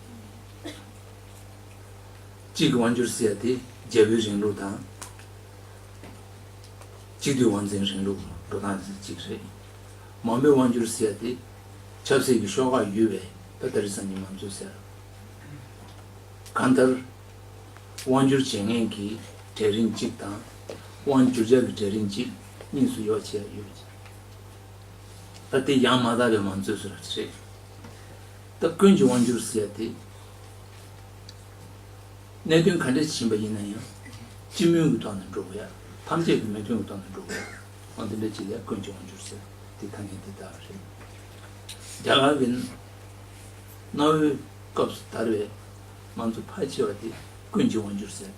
གཅིག་གི་དབང་སྒྱུར་ཟེར་ཡ་དེ་རྒྱལ་པོའི་རིང་ལུགས་དང་། གཅིག་སྡུད་དབང་འཛིན་རིང་ལུགས་འགྲོ་སྟངས་དེ་གཅིག་རེད། མང་པོའི་དབང་སྒྱུར་ཟེར་ཡ་དེ་ཆབ་སྲིད་ཀྱི་ཤོག་ཁག་ཡོད་པའི་ད་ད་རེས་སང་ཉིན་མང་གཙོ་ཟེར། གང་ལྟར་དབང་སྒྱུར་བྱེད་མཁན་གྱི་གྲལ་རིམ་གཅིག་དང་དབང་སྒྱུར་བྱ་གི་གྲལ་རིམ་གཅིག་གཉིས་སུ་ཡོ་བྱས་ཡོད། ད་དེ་ཡང་མ་དག་པའི་མང་གཙོའི་བཟོ་འདྲ་ཞིག་རེད། ད་ཀུན་གྱི་དབང་སྒྱུར་ཟེར་ཡ་དེ། གནད་དོན་ག་འདྲ་ཞིག་ཡིན་པ་ཡིན་ན་ཡང་། སྤྱི་མོས་ཀྱི་ཐོག་ནས་འགྲོ་དགོས་ཡ། ཐམས་ཅད་ཀྱི་མོས་མཐུན་གྱི་ཐོག་ནས་འགྲོ་དགོས་ཡ། འོ་དེ་འདྲ་ཅིག་ལ་ཀུན་གྱི་དབང་སྒྱུར་ཟེར་དེ་ཐ་སྙད་དེ་དག་རེད། རྒྱ་གར་གྱི་གནའ་བོའི་སྐབས་སུ་དར་བའི་དམངས་གཙོ་ཕལ་ཆེ་བ་དེ་ཀུན་གྱི་དབང་སྒྱུར་ཟེར།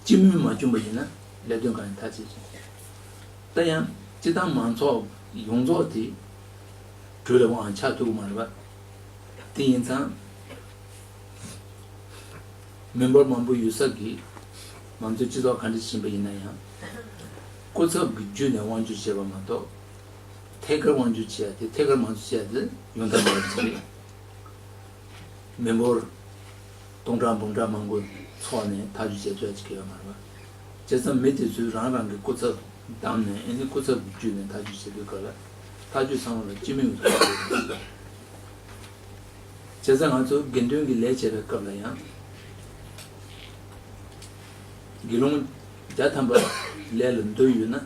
སྤྱི་མོས་མ་བྱུང་བ་ཡིན་ན་ལས་དོན་གང་ཡང་མཐའ་ཆད་ཀྱི་རེད། ད་ཡང་སྤྱི་བཏང་མང་ཚོགས་ཡོངས་རྫོགས་དེ་གྲོས་ལ་དབང་ཆ་ཐུབ་ཀྱི་མ་རེད་པ། དེ་ཡིན་ཙང་མི་འབོར་མང་པོ་ཡོད་ས་གི་ང་ཚོའི་སྤྱི་ཚོགས་ག་འདྲ་ཞིག་ཡིན་པ་ཡིན་ན་ཡང་། སྐུ་ཚབ་ཀྱི་བརྒྱུད་ནས་དབང་སྒྱུར་བྱས་པ་མ་གཏོགས། ཐད་ཀར་དབང་སྒྱུར་བྱས་ཏེ་ཐད་ཀར་མང་གཙོ་བྱས་ཏེ་ཡོང་ཐབས་མེད་པ་ཞིག་རེད། མི་འབོར་སྟོང་ཕྲག་འབུམ་ཕྲག་མང་པོ་ཚོགས་ནས་ཐག་གཅོད་བྱེད་ཐུབ་ཡ་ཅིག་ཡོད་མ་རེད་པ། བྱས་ཙང་མི་དེ་ཚོས་རང་རང་གི་སྐུ་ཚབ་བདམས་ནས་ཨེ་ནི་སྐུ་ཚབ་ཀྱི་བརྒྱུད་ནས་ཐག་གཅོད་བྱེད་དུས་སྐབས་ལ་ཐག་གཅོད་ཚང་མ་ལ་སྤྱི་མོས་ཀྱི་ཐོག་ནས་བྱེད་དགོས། བྱས་ཙང་ང་ཚོ་དགེ་འདུན་གྱི་ལས་བྱེད་པའི་སྐབས་ལ་ཡང་། དགེ་སློང་བརྒྱ་ཐམ་པ་ལས་ལ་འདུས་ཡོད་ན།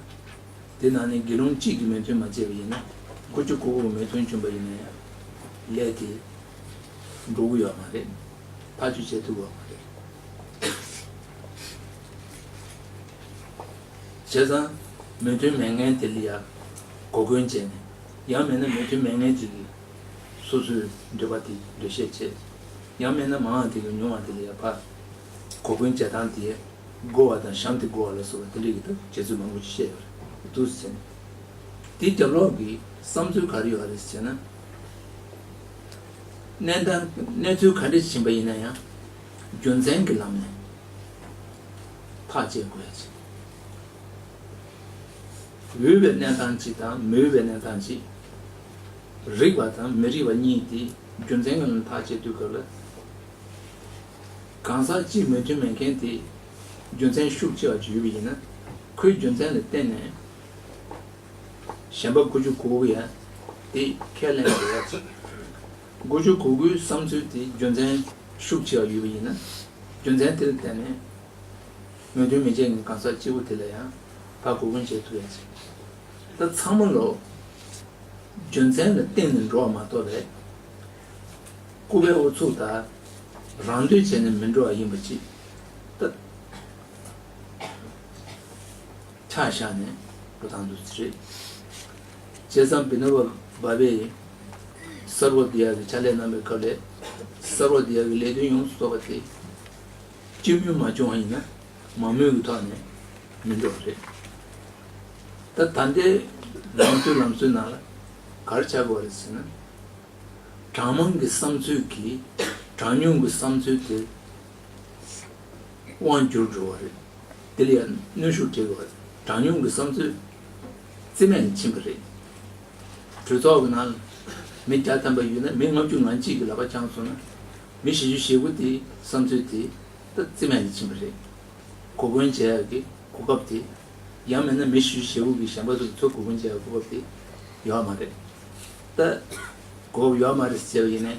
དེ་ནང་ནས་དགེ་སློང་གཅིག་གིས་མོས་མཐུན་མ་བྱས་པ་ཡིན་ན། དགུ་བཅུ་གོ་དགུ་གིས་མོས་མཐུན་བྱུང་བ་ཡིན་ན་ཡང་། ལས་དེ་འགྲོ་གི་ཡོད་མ་རེད། ཐག་གཅོད་བྱེད་ཐུབ་ཡོད་མ་རེད། བྱས་ཙང་མོས་མཐུན་མེད་མཁན་དེ་ལ་ཡང་གོ་སྐོན་བྱས་ནས། ཡང་མིན་ན་མོས་མཐུན་མེད་མཁན་ཅིག་གིས་སོ་སོའི་འདོད་པ་དེ་འདོད་བཤད་བྱས། ཡང་མིན་ན་མང་བ་དེ་གིས་ཉུང་བ་དེ་ལ་ཡང་ཕར་གོ་སྐོན་བྱེད་སྟངས་དེ་བགོ་བ་དང་ཞྭམོ་དེ་བགོ་བ་ལ་སོགས་པ་དེ་འདྲའི་གི་ད་བྱེད་ཚུལ་མང་པོ་ཞིག་བཤད་ཡོད་རེད། འདུག་ཟེར་ནས། དེའི་རྒྱབ་ལོགས་ཀྱི་བསམ་ཚུལ་ག་རེ་ཡོད་རེད་ཟེར་ན། གནས་སྟངས་གནས་ཚུལ་ག་འདྲ་ཞིག་ཡིན་པ་ཡིན་ན་ཡང་། རྒྱུ་མཚན་གྱི་ལམ་ནས་ཐག་བཅད་དགོས་ཡ་ཅིག་འོས་པའི་གནས་སྟངས་གཅིག་དང་མི་འོས་པའི་གནས་སྟངས་གཅིག་རིགས་པ་དང་མི་རིགས་པ་གཉིས་དེ་རྒྱུ་མཚན་གྱི་ལམ་ཐག་བཅད་དུས་སྐབས་ལ། གང་ཟག་གཅིག་མོས་མཐུན་མེད་མཁན་དེ་རྒྱུ་མཚན་ཤུགས་ཆེ་བ་ཅིག་ཡོད་པ་ཡིན་ན། ཁོའི་རྒྱུ་མཚན་ལ་བརྟེན་ནས་གཞན་པ་དགུ་བཅུ་གོ་དགུ་ཡང་དེ་ཁས་ལེན་དགོས་ཡ་ཅིག་དགུ་བཅུ་གོ་དགུའི་བསམ་ཚུལ་དེ་རྒྱུ་མཚན་ཤུགས་ཆེ་བ་ཡོད་པ་ཡིན་ན། རྒྱུ་མཚན་དེ་ལ་བརྟེན་ནས། མོས་མཐུན་མི་བྱེད་མཁན་གང་ཟག་གཅིག་པོ་དེ་ལ་ཡང་ཕར་གོ་སྐོན་བྱེད་ཐུབ་ཡ་ཅིག་ད་ཚང་མ་ལོ། རྒྱུ་མཚན་ལ་བརྟེན་ནས་འགྲོ་བ་མ་གཏོགས་པའི། ལྐུགས་པའི་ཨུ་ཚུགས་དང་། རང་འདོད་བྱས་ནས་མི་འགྲོ་བ་ཡིན་པ་ཅིག་ད། ཆ་བཞག་ནས་འགྲོ་སྟངས་འདུག་ཟེར། བྱས་ཙང་བི་ནོ་བ་བྷ་བྷེ་ཡིས་སརྦ་བི་དི་ཡ་གི་ཕྱག་ལས་གནང་བའི་སྐབས་ལ། སརྦ་བི་དི་ཡ་གི་ལས་དོན་ཡོངས་སུ་རྫོགས་པ་དེ་སྤྱི་མོས་མ་བྱུང་བ་ཡིན་ན་མང་མོས་ཀྱི་ཐོག་ནས་མི་འགྲོ་བ་རེད། ད་ད་ལྟའི་ལམ་སྲོལ་ལམ་སྲོལ་ནང་ལ་ག་རེ་ཆགས་ཀྱི་ཡོད་རེད་ཟེར་ན། གྲངས་མང་གི་བསམ་ཚུལ་གྱིས་གྲངས་ཉུང་གི་བསམ་ཚུལ་དེ་དབང་བསྒྱུར་འགྲོ་བ་རེད། དེ་ལ་ཡང་གནོན་ཤུགས་སྤྲད་དགོས་པ་རེད། གྲངས་ཉུང་གི་བསམ་ཚུལ་རྩིས་མེད་ལ་ཕྱིན་པ་རེད། གྲོས་ཚོགས་ཀྱི་ནང་ལ་མི་བརྒྱ་ཐམ་པ་ཡོད་ན། མི་ལྔ་བཅུ་ང་གཅིག་གིས་ལག་པ་བརྐྱངས་སོང་ན། མི་བཞི་བཅུ་ཞེ་དགུ་དེའི་བསམ་ཚུལ་དེ་ ད་རྩིས་མེད་ལ་ཕྱིན་པ་རེད། གོ་བསྐོན་བྱེད་ཡག་གི་གོ་སྐབས་དེ། ཡང་མིན་ན་མི་ཞུ་ཞེ་པོ་གི་གཞན་པ་ཚོ་ཚོ་གོ་བསྐོན་བྱེད་ཡག་གོ་སྐབས་དེ་ཡོད་མ་རེད། ད་གོ་སྐབས་ཡོད་མ་རེད་ཟེར་བ་ཡིན་ནའི་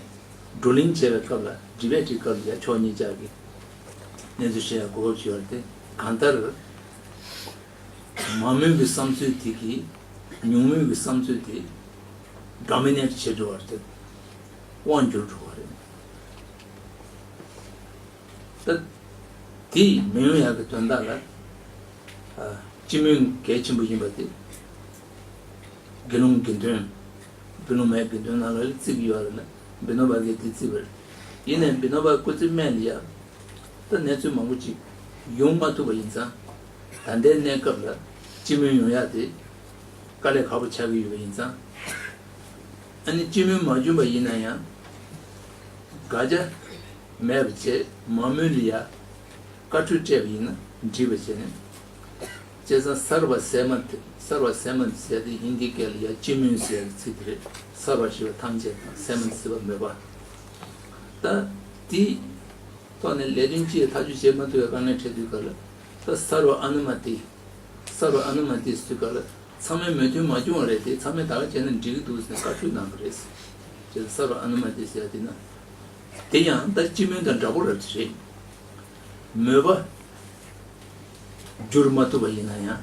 བགྲོ་གླེང་བྱེད་པའི་སྐབས་ལ་དྲི་བས་དྲི་སྐབས་ལ་ཡ་ཕྱོགས་གཉིས་ཆར་གི་གནས་ཚུལ་བཤད་ཡག་གོ་སྐབས་ཅིག་ཡོད་རེད་དེ། གང་ལྟར་མང་མོས་ཀྱི་བསམ་ཚུལ་དེ་གིས་ཉུང་མོས་ཀྱི་བསམ་ཚུལ་དེ་ཌོ་མི་ནེཊ་བྱེད་འགྲོ་བ་རེད། དབང་བསྒྱུར་འགྲོ་བ་རེད། ད་དེ་མི་ཡོང་ཡག་གི་དོན་དག་ལ་ཨ་སྤྱི་མོས་གལ་ཆེན་པོ་ཡིན་པ་དེ་དགེ་སློང་དགེ་འདུན། དགེ་སློང་མའི་དགེ་འདུན་ནང་ལ་བརྩི་གི་ཡོད་རེད་ལ། བི་ནོ་བ་གིས་དེ་བརྩི་བ་རེད། ཡིན་ནའི་བི་ནོ་བ་སྐུ་ཚེ་སྨད་ལ་ཡ་ད་གནས་ཚུལ་མང་པོ་ཅིག་ཡོང་མ་ཐུབ་པ་ཡིན་ཙང་། ད་ལྟའི་གནས་སྐབས་ལ་སྤྱི་མོས་ཡོང་ཡག་དེ་དཀའ་ལས་ཁག་པོ་ཆགས་ཀྱི་ཡོད་པ་ཡིན་ཙང་། ཨ་ནི་སྤྱི་མོས་མ་བྱུང་པ་ཡིན་ན་ཡང་དགག་བྱ་མེད་པ་བྱས་མང་མོས་ལ་ཡ་བཀའ་འཁྲོལ་སྤྲད་པ་ཡིན་ན་འགྲིག་པ་བྱས་ནས། བྱས་ཙང་སརྦ་སེ་མ་ཏི། སརྦ་སེ་མ་ཏི་ཟེར་དེ་ཧིན་དིའི་སྐད་ལ་ཡ་སྤྱི་མོས་ཟེར་ཡག་གི་ཚིག་དེ་རེད། སརྦ་ཞེས་པ་ཐམས་ཅད་དང་སེ་མ་ཏི་ཟེར་བ་མོས་པ། ད་དེའི་ཐོག་ནས་ལས་དོན་ཅི་ཡང་ཐག་གཅོད་བྱེད་མ་ཐུབ་པའི་དཀའ་ངལ་འཕྲད་དུས་སྐབས་ལ། ད་སརྦ་ཨ་ནུ་མ་ཏི། སརྦ་ཨ་ནུ་མ་ཏི་ཟེར་དུས་སྐབས་ལ་ཚང་མས་མོས་མཐུན་མ་བྱུང་བ་རེད་དེ། ཚང་མས་ད་ག་བྱས་ན་འགྲིག་གི་འདུག་ཟེར་ནས་བཀའ་འཁྲོལ་གནང་བ་རེད། བྱས་ཙང་སརྦ་ཨ་ནུ་མ་ཏི་ཟེར་ཡག་དེ་ན། དེ་ཡང་ད་སྤྱི་མོས་དང་འདྲ་པོ་རེད་དེ་རེད། མོས་པ་བསྒྱུར་མ་ཐུབ་པ་ཡིན་ན་ཡང་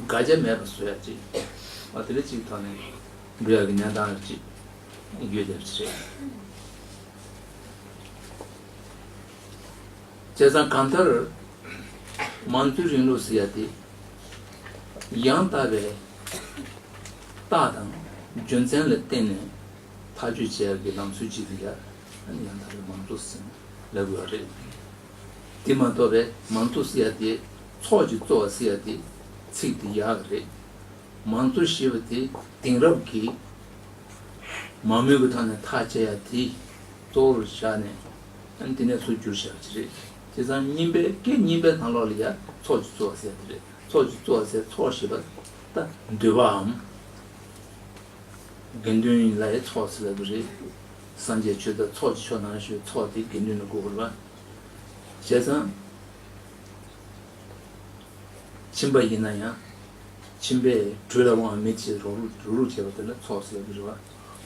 དགག་བྱ་མེད་པ་བཟོ་ཡག་ཅིག་ཨ་དེ་འདྲ་ཅིག་ཐོག་ནས་འགྲོ་ཡག་གི་གནས་སྟངས་ཅིག་ཡོད་བསྡད་པ་ཅིག་རེད། བྱས་ཙང་གང་ལྟར་མང་གཙོའི་རིང་ལུགས་ཟེར་ཡག་དེ་ཡང་དག་པའི་རྟགས་དང་རྒྱུ་མཚན་ལ་བརྟེན་ནས་ཐག་གཅོད་བྱེད་ཡག་གི་ལམ་སྲོལ་ཅིག་དེ་ཡང་ཡང་དག་པའི་མང་གཙོ་ཟེར་ལབ་དགོས་པ་རེད། དེ་མ་གཏོགས་པའི་མང་གཙོ་ཟེར་ཡག་དེ། ཚོགས་ཀྱི་གཙོ་བོ་ཟེར་ཡག་དེ་ཚིག་དེ་ཡག་གི་རེད། མང་གཙོ་ཞེས་པ་དེ་དེང་རབས་ཀྱི་མང་མོས་ཀྱི་ཐོག་ནས་ཐག་བཅད་ཡག་དེ་གཙོ་བོར་བཞག་ནས་ཨ་ནི་དེ་ནས་ཚུར་བསྒྱུར་བཞག་པ་ཅིག་རེད། བྱས་ཙང་རྙིང་པའི་སྐད་རྙིང་པའི་ནང་ལོགས་ལ་ཡ་ཚོགས་ཀྱི་གཙོ་བོ་ཟེར་དེ་རེད། ཚོགས་ཀྱི་གཙོ་བོ་ཟེར། ཚོགས་ཞེས་པ་ད་འདུས་པའམ་དགེ་འདུན་ལ་ཡ་ཚོགས་ཟེར་ལབ་ཀྱི་རེད། སངས་རྒྱས་ཆོས་བདག་ཚོགས་ཀྱི་ཆོས་ནང་བཞིན་ཚོགས་དེ་དགེ་འདུན་ལ་གོ་དགོས་རེད་པ། བྱས་ཙང་། ཁྱིམ་པ་ཡིན་ན་ཡང་། ཁྱིམ་པས་གྲོས་ལ་དབང་བའི་མི་ཚོས་རོགས་རུག་རུག་རུག་བྱས་པ་དེ་ལ་ཚོགས་ཟེར་གྱི་རེད་པ།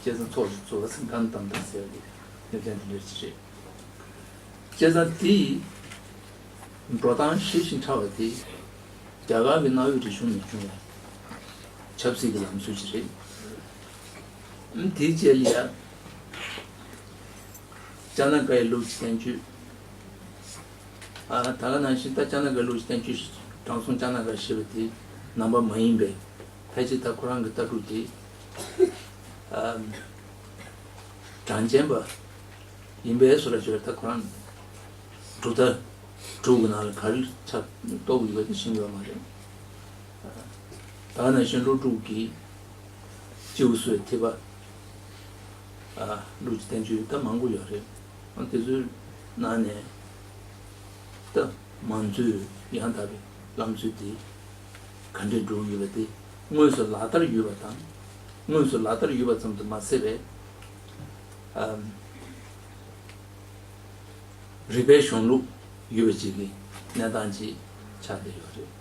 བྱས་ཙང་ཚོགས་ཀྱི་གཙོ་བོ་ཚིག་གང་དང་དང་ཟེར་གྱི་སླེབས་མཁན་དེ་འདྲ་ཞིག་རེད། བྱས་ཙང་དེའི་འགྲོ་སྟངས་ཤེས་ཤིང་ཕྲ་བ་དེ་རྒྱ་གར་གྱི་གནའ་བོའི་རིག་གཞུང་ནས་བྱུང་བའི་ཆབ་སྲིད་ཀྱི་ལམ་སྲོལ་ཞིག་རེད། དེའི་རྗེས་ལ་ཡ། ཅ་ན་ཀའི་ལུགས་ཀྱི་བསྟན་བཅོས། ཨ་ད་ག་ནང་བཞིན་ད་ཅ་ན་ཀའི་ལུགས་ཀྱི་བསྟན་བཅོས་དྲང་སྲོང་ཅ་ན་ཀ་ཞེས་པ་དེ་ནང་པ་མ་ཡིན་པས། ཕལ་ཆེར་ད་ཁོ་རང་གི་ལྟ་གྲུབ་དེ་ཨ་གྲངས་ཅན་པ་ཡིན་པའི་བཟོ་འདྲ་བྱས། ད་ཁོ་རང་གྲུབ་མཐའ་དྲུག་གི་ནང་ལ་ག་རེ་ཆགས་གཏོགས་ཡོད་པ་དེ་ཤེས་ཡོད་མ་རེད། ད་ག་ནང་བཞིན་ཀླུ་སྒྲུབ་ཀྱི་སྤྱི་བོ་སོགས་ཐེག་པ། ཨ་ལུགས་ཀྱི་བསྟན་བཅོས་ད་མང་པོ་ཡོད་རེད། ཨ་དེ་ཚོའི་ནང་ནས་ད་མང་གཙོའི་ཡང་དག་པའི་ལམ་སྲོལ་དེ་ག་འདྲས་འགྲོ་གི་ཡོད་པ་དེ་དངོས་སུ་ལག་བསྟར་ཡོད་པ་དང་། དངོས་སུ་ལག་བསྟར་ཡོད་པ་ཙམ་དུ་མ་ཟད་པའི་ཨ་རིག་པའི་གཞུང་ལུགས་ཡོད་པ་ཅིག་གི་གནས་སྟངས་ཅིག་ཆགས་བསྡད་ཡོད་རེད།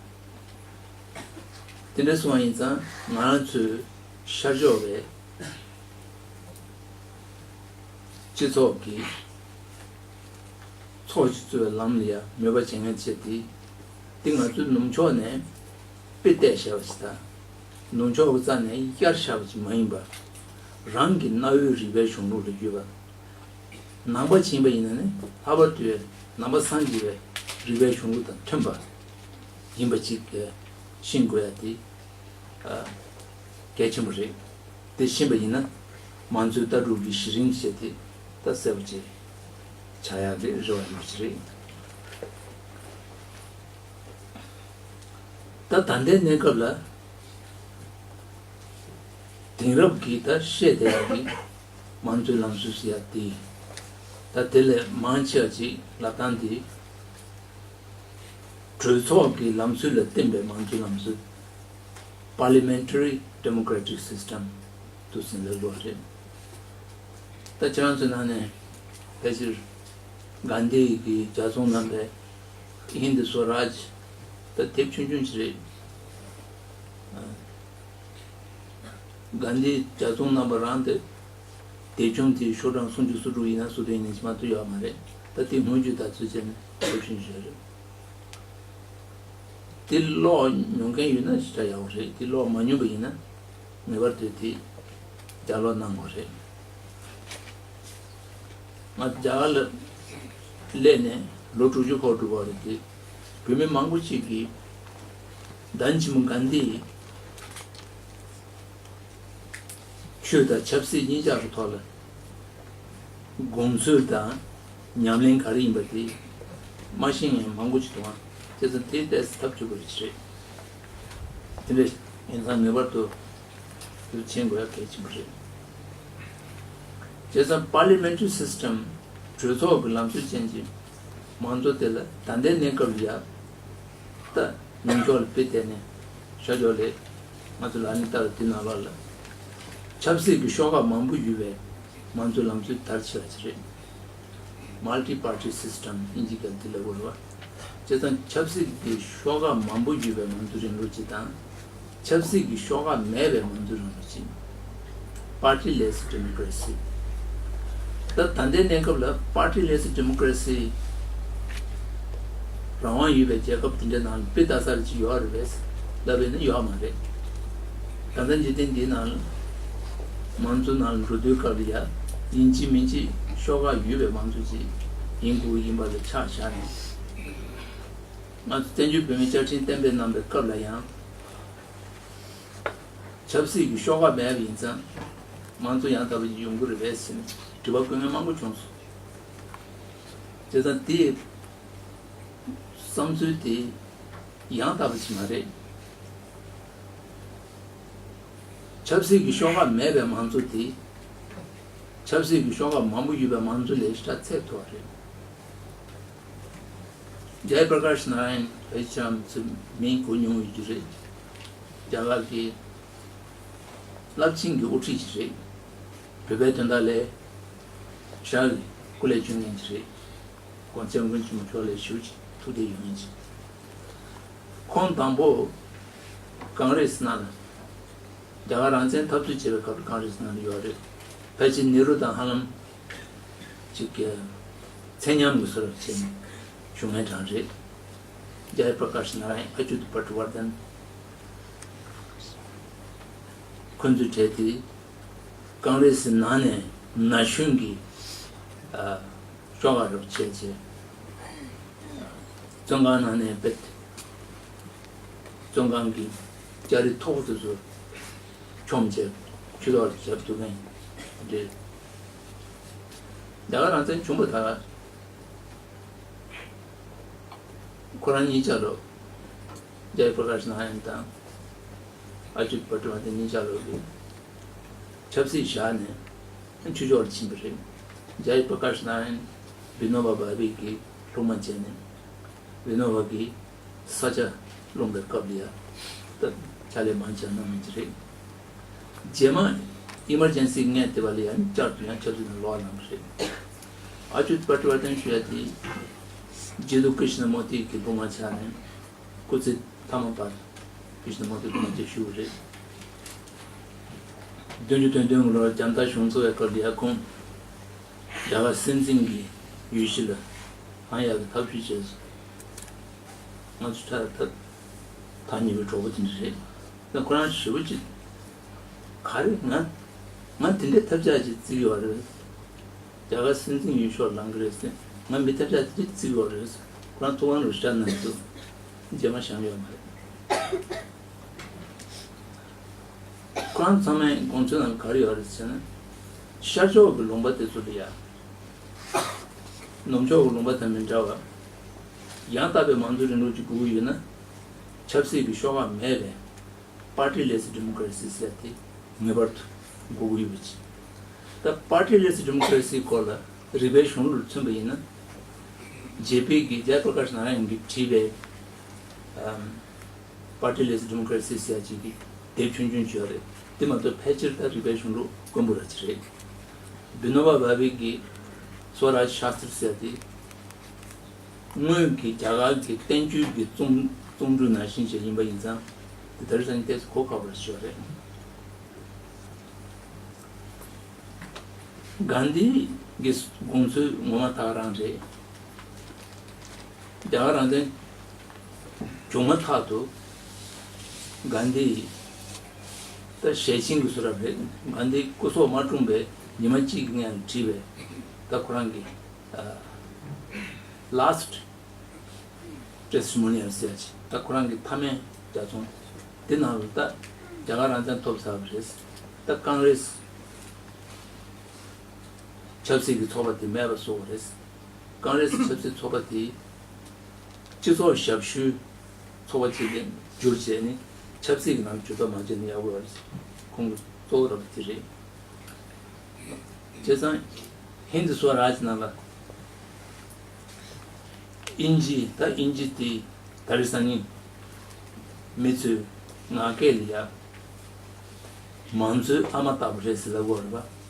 དེ་འདྲ་སོང་བ་ཡིན་ཙང་ང་རང་ཚོའི་ཤར་ཕྱོགས་པའི་སྤྱི་ཚོགས་ཀྱི་ཚོགས་ཀྱི་གཙོ་བའི་ལམ་ལ་ཡ་མོས་པ་བྱེད་མཁན་བྱས་ཏེ། འདི་ང་ཚོའི་ནུབ་ཕྱོགས་ནས་དཔེ་བལྟས་བཞག་པ་ཞིག་དང་། ནུབ་ཕྱོགས་ཀྱི་རྩ་ནས་གཡར་བཞག་པ་ཞིག་མ་ཡིན་པར། རང་གི་གནའ་བོའི་རིག་པའི་གཞུང་ལུགས་ལ་ཡོད་པ། ནང་པ་ཅིག་ཡིན་པ་ཡིན་ན་ནི་ལྷག་པར་དུ་ནང་པ་སངས་རྒྱས་པའི་རིག་པའི་གཞུང་ལུགས་དང་མཐུན་པ་ཡིན་པ་ཅིག་ཤེས་དགོས་ཡ་དེ་གལ་ཆེན་པོ་རེད། དེ་ཤེས་པ་ཡིན་ན་མང་གཙོའི་ལྟ་གྲུབ་ཀྱི་གཞི་རིམ་བྱས་ཏེ་ད་གསལ་པོ་ཅིག་ཆགས་ཡག་གི་རེ་བ་ཡོད་ཀྱི་རེད། ད་ད་ལྟའི་གནས་སྐབས་ལ་དེང་རབས་ཀྱི་ད་བཤད་བསྡད་ཡག་གི་མང་གཙོའི་ལམ་སྲོལ་ཟེར་ཡག་དེ། ད་དེ་ལས་མང་ཆེ་བ་ཅིག་ལབ་སྟངས་དེ་གྲོས་ཚོགས་ཀྱི་ལམ་སྲོལ་ལ་བརྟེན་པའི་མང་གཙོའི་ལམ་སྲོལ། Parliamentary Democratic System དུ་ཟིན་ལ་ལོ་རེད། ད་ཁྱེད་རང་ཚོའི་ནང་ནས་ཕལ་ཆེར་ གྷན་དྷི་གི་ཇ་ཚོང་རྣམ་པས་ཧིན་དི་སོ་རཱཇ་ད་དེབ་ཆུང་ཆུང་ཞིག་རེད། གྷན་དྷི་ཇ་ཚོང་རྣམ་པ་རང་དེ་དེབ་ཆུང་དེ་ཤོག་གྲངས་སུམ་ཅུ་སོ་དྲུག་ཡིན་ན་སུ་དེ་ཡིན་ན་ཅི་མ་གཏོགས་ཡོད་མ་རེད། ད་དེ་སྔོན་ཇུས་ད་ཚོད་བྱས་ནས་དེབ་ཆུང་ཞིག་རེད། དེ་ཀློག་མྱོང་མཁན་ཡོད་ན་ཞེ་དྲག་ཡག་པོ་རེད། དེ་ཀློག་མ་མྱོང་པ་ཡིན་ན་ངེས་པར་དུ་དེ་ལྗགས་ཀློག་གནང་དགོས་རེད། ང་རྒྱ་གར་ལ་སླེབས་ནས་ལོ་དྲུག་ཅུ་འཁོར་འགྲོ་བ་རེད་དེ། བོད་མི་མང་པོ་ཅིག་གིས་བདག་ཉིད་ཆེན་མོ་གྷན་དྷིའི་ཆོས་དང་ཆབ་སྲིད་གཉིས་ཆར་གྱི་ཐོག་ལ་དགོངས་ཚུལ་དང་ཉམས་ལེན་ག་རེ་ཡིན་པ་དེ་མ་ཤེས་མཁན་མང་པོ་ཅིག་འདུག་ཨང་། བྱས་ཙང་དེ་ཏོག་ཙམ་ཐབས་སྐྱོ་པོ་རེད། དེ་འདྲ་ཡིན་ཙང་ངེས་པར་དུ་དེ་མཁྱེན་དགོས་ཡ་གལ་ཆེན་པོ་རེད། བྱས་ཙང་parliamentary system གྲོས་ཚོགས་ཀྱི་ལམ་སྲོལ་ཅན་གྱི་མང་གཙོ་དེ་ལ་ད་ལྟའི་གནས་སྐབས་ལ་ཡ། ད་ཉམས་ཞིབ་ལ་དཔེ་བལྟས་ནས་ཤར་ཕྱོགས་ལས་ང་ཚོ་ལག་ལེན་བསྟར་བའི་དུས་ནང་ལོགས་ལ་ཆབ་སྲིད་ཀྱི་ཤོག་ཁག་མང་པོ་ཡོད་པའི་མང་གཙོའི་ལམ་སྲོལ་དར་ཆེ་བ་ཞིག་རེད། Multi party system ཨིན་ཇི་སྐད་དེ་ལ་གོ་རེད་བ། བྱས་ཙང་ཆབ་སྲིད་ཀྱི་ཤོག་ཁག་མང་པོ་ཡོད་པའི་མང་གཙོའི་རིང་ལུགས་ཅིག་དང་། ཆབ་སྲིད་ཀྱི་ཤོག་ཁག་མེད་པའི་མང་གཙོའི་རིང་ལུགས་ཅིག Party less democracy། ད་ད་ལྟའི་གནས་སྐབས་ལ་party less democracy རང་དབང་ཡོད་པའི་རྒྱལ་ཁབ་དེ་འདྲའི་ནང་ལ་དཔེ་ལྟ་ས་རེ་ཅིག་ཡོད་རེད་པས་ལབ་པས་ན་ཡོད་མ་རེད། ད་ལྟ་འཇིག་རྟེན་འདིའི་ནང་ལ་མང་གཙོའི་ནང་ལ་འགྲོ་དུས་སྐབས་ལ་ཡ་ཡིན་གཅིག་མིན་གཅིག་ཤོག་ཁག་ཡོད་པའི་མང་གཙོ་ཅིག་ཡིན་དགོས་ཀྱི་ཡིན་པ་ལ་ཆ་བཞག་ནས། ང་ཚོ་བཙན་བྱོལ་བོད་མིའི་བཅའ་ཁྲིམས་གཏན་འབེབས་གནང་བའི་སྐབས་ལ་ཡང་། ཆབ་སྲིད་ཀྱི་ཤོག་ཁག་མེད་པ་ཡིན་ཙང་མང་གཙོ་ཡང་དག་པ་ཞིག་ཡོང་གི་རེད་པས་ཟེར་ནས་དྲི་བ་བཀོད་མཁན་མང་པོ་བྱུང་སོང་། བྱས་ཙང་དེའི་བསམ་ཚུལ་དེ་ཡང་དག་པ་ཞིག་མ་རེད། ཆབ་སྲིད་ཀྱི་ཤོག་ཁག་མེད་པའི་མང་གཙོ་དེ་ཆབ་སྲིད་ཀྱི་ཤོག་ཁག་མང་པོ་ཡོད་པའི་མང་གཙོ་ལས་ཞེ་དྲག་ཚད་མཐོ་བ་རེད། ཇའི་པྲ་ཀཱཤ་ནཱ་ར་ཡན་ཕལ་ཆེར་ཚོས་མིང་གོ་མྱོང་ཡོད་ཀྱི་རེད། རྒྱ་གར་གྱི་རླབས་ཆེན་གྱི་དབུ་ཁྲིད་ཅིག་རེད། བོད་པའི་དོན་དག་ལ་ཞེ་དྲག་གི་སྐུ་ལས་བསྐྱོན་མཁན་ཅིག་རེད། གོང་ས་སྐྱབས་མགོན་ཆེན་པོ་མཆོག་ལ་ཞེ་པོ་ཅིག་ཐུགས་དད་ཡོད་མཁན་ཅིག་ཁོང་དང་པོ་ཀང་རེས་ནང་ལ་རྒྱ་གར་རང་བཙན་འཐབ་རྩོད་བྱེད་པའི་སྐབས་ལ་ཀང་རེས་ནང་ལ་ཡོད་རེད། ཕལ་ཆེར་ནེ་རུ་དང་ཧ་ལམ་ཅིག་གི་ཚད་མཉམ་གྱི་བཟོ་འདྲ་བྱས་ནས་བཞུགས་མཁན་གྲས་རེད། ཇའི་པྲ་ཀཱཤ་ནཱ་ར་ཡན་ཨ་ཅུ་ཏི་པ་ཊི་ཝར་དན། ཁོང་ཚོའི་གྲས་དེ་ཀང་རེས་སི་ནང་ནས་ན་གཞོན་གྱི་ཨ་ཤོག་ཁག་རུ་བྱས་བྱས། བཙོན་ཁང་ནང་ནས་བེད། བཙོན་ཁང་གི་ལྕགས་རི་མཐོ་པོ་དེ་ཚོ་མཆོངས་བྱས་ཆུ་ཐོག་ལ་བཞག་ཐུབ་མཁན་རེད། རྒྱ་གར་རང་བཙན་བྱུང་བ་དང་། ཁོ་རང་གཉིས་ཆ་ལོ། ཇའི་པྲ་ཀཱཤ་ནཱ་ར་ཡན་དང་། ཨ་ཅུ་ཏི་པ་ཊི་ཝར་དན་གཉིས་ཆ་ལོ་གི་ཆབ་སྲིད་བཞག་ནས་ཆོས་ཕྱོགས་ལ་ཕྱིན་པ་རེད། ཇའི་པྲ་ཀཱཤ་ནཱ་ར་ཡན་བི་ནོ་བ་བྷ་བྷེ་གི་སློབ་མ་བྱས་ནས་བི་ནོ་བ་གི་ས་ཆ་སློང་པའི་སྐབས་ལ་ཡ་ད་ཕྱག་ལས་མང་ཆེ་གནང་མཁན་ཅིག་རེད། རྗེས་མ་ཨི་མར་ཇེན་སི་ངས་དེ་བ་ལ་ཡང་བསྐྱར་དུ་ཡང་ཆབ་སྲིད་ནང་ལོག་གནང་བ་རེད། ཨ་ཅུ་ཏི་པ་ཊི་ཝར་དན་ཞུ་ཡ་དེ་རྗེ་བཙུན་ཀྲི་ཤི་ན་མུར་ཏི་གི་སློབ་མ་ཆགས་ནས་སྐུ་ཚེ་མཐའ་མ་བར་ཀྲི་ཤི་ན་མུར་ཏི་སློབ་མ་བྱས་བཞུགས་པ་རེད། བདུན་ཅུ་དོན་བདུན་གྱི་ལོར་རྒྱང་ཐག་གཞུང་བཙུགས་པའི་སྐབས་ལ་ཡ་ཁོང་རྒྱ་གར་སྲིད་འཛིན་གྱི་འོས་གཞི་ལ་ཧང་ཡག་གི་ཐབས་ཤེས་བྱས་སོང་། ང་ཚོ་ད་ད་ཐག་ཉེ་བའི་གྲོགས་པོ་དེ་འདྲ་རེད། ད་ཁོ་རང་ཞེ་པོ་ཅིག་ག་རེ་ང་ང་དེ་འདྲའི་ཐབས་ཆག་ཅིག་བརྩི་གི་ཡོད་རེད། རྒྱ་གར་སྲིད་འཛིན་འོས་ཤོག་ལེན་གི་རེད་ཟེར་ང་མི་ཐབས་ཆག་དེ་འདྲ་བརྩི་གི་ཡོད་རེད། ཁོ་རང་ཐུགས་ཁང་རུ་ཤར་ནས་འདུག་རྗེས་མ་བཞེངས་ཡོད་མ་རེད། ཁོ་རང་ཚང་མའི་དགོངས་ཚུལ་ནང་ག་རེ་ཡོད་རེད་ཟེར་ན། ཤར་ཕྱོགས་ཀྱི་ལུང་པ་དེ་ཚོ་ལ་ཡ། ནུབ་ཕྱོགས་ཀྱི་ལུང་པ་དང་མི་འདྲ་བར། ཡང་དག་པའི་མང་གཙོའི་རིང་ལུགས་ཀྱི་དགོས་ཀྱི་ཡོད་ན། ཆབ་སྲིད་ཀྱི་ཤོག་ཁག་མེད་པའི་party less democracy ཟེར་དེ་ངེས་པར་དུ་དགོས་ཀྱི་ཡོད་པ་ཅིག་ད་party less democracy སྐོར་ལ་རིག་པའི་གཞུང་ལུགས་ལ་མཚོན་པ་ཡིན་ན། ཇེ་པི་གི་ཇའི་པྲ་ཀཱཤ་ནཱ་ར་ཡན་གྱིས་བྲིས་པའི་ཨམ། Party less democracy ཟེར་ཡ་ཅིག་གི་དེབ་ཆུང་ཆུང་ཅིག་ཡོད་རེད། དེ་མ་གཏོགས་ཕལ་ཆེར་ད་རིག་པའི་གཞུང་ལུགས་དཀོན་པོ་ར་ཅིག་རེད། བི་ནོ་བ་བྷ་བྷེ་གི་སོ་རཱཇ་ཤཱ་སྟྲི་ཟེར་ཡ་དེ་ སྔོན་གྱི་རྒྱ་གར་གྱི་བསྟན་བཅོས་ཀྱི་རྩོམ་རྩོམ་འབྲུ་ནང་བཞིན་ཞིག་ཡིན་པ་ཡིན་ཙང་། དེ་དེ་རིང་སང་ཉིན་ཏོག་ཙམ་གོ་ཁག་པོ་ཞིག་རེད། གྷན་དྷི་གི་དགོངས་ཚུལ་ངོ་མ་ད་ག་རང་རེད། རྒྱ་གར་རང་བཙན་བྱུང་མ་ཐག་ཏུ་གྷན་དྷི་ད་ཞལ་ཆེམས་ཀྱི་བཟོ་འདྲ་རེད། གྷན་དྷི་སྐུ་སྲོག་མ་གྲོངས་པའི་ཉི་མ་གཅིག་གི་སྔོན་ལ་བྲིས་པའི་ད་ཁོ་རང་གི་ཨ་last testimonial ཟེར་ཡ་ཅིག་ད་ཁོ་རང་གི་མཐའ་མའི་ལྗགས་རྩོམ་དེ་ནང་ལ་ད་རྒྱ་གར་རང་བཙན་ཐོབ་ཚར་བ་རེད། ད་ཀོང་རེས་ཆབ་སྲིད་ཀྱི་ཚོགས་པ་དེ་མེད་པ་བཟོ་བ་རེད། ཀོང་རེས་ཆབ་སྲིད་ཚོགས་པ་དེ་སྤྱི་ཚོགས་ཞབས་ཞུའི་ཚོགས་པ་ཅིག་ལ་བསྒྱུར་བྱས་ནས་ཆབ་སྲིད་ཀྱི་ནང་ཇུས་གཏོགས་མ་བྱས་ན་ཡག་པོ་ཡོད་རེད། ཁོང་གི་གཙོ་བོ་ར་བ་དེ་རེད། བྱས་ཙང་ཧིན་དི་སྭ་རཱཇ་ནང་ལ་དབྱིན་ཇི་ད་དབྱིན་ཇི་དེ་དེ་རིང་སང་ཉིན་མི་ཚོས་ངག་སྐད་ལ་ཡ་མང་གཙོའི་ཨ་མ་ལྟ་བུ་རེད་ཟེར་ལབ་དགོས་རེད་པ།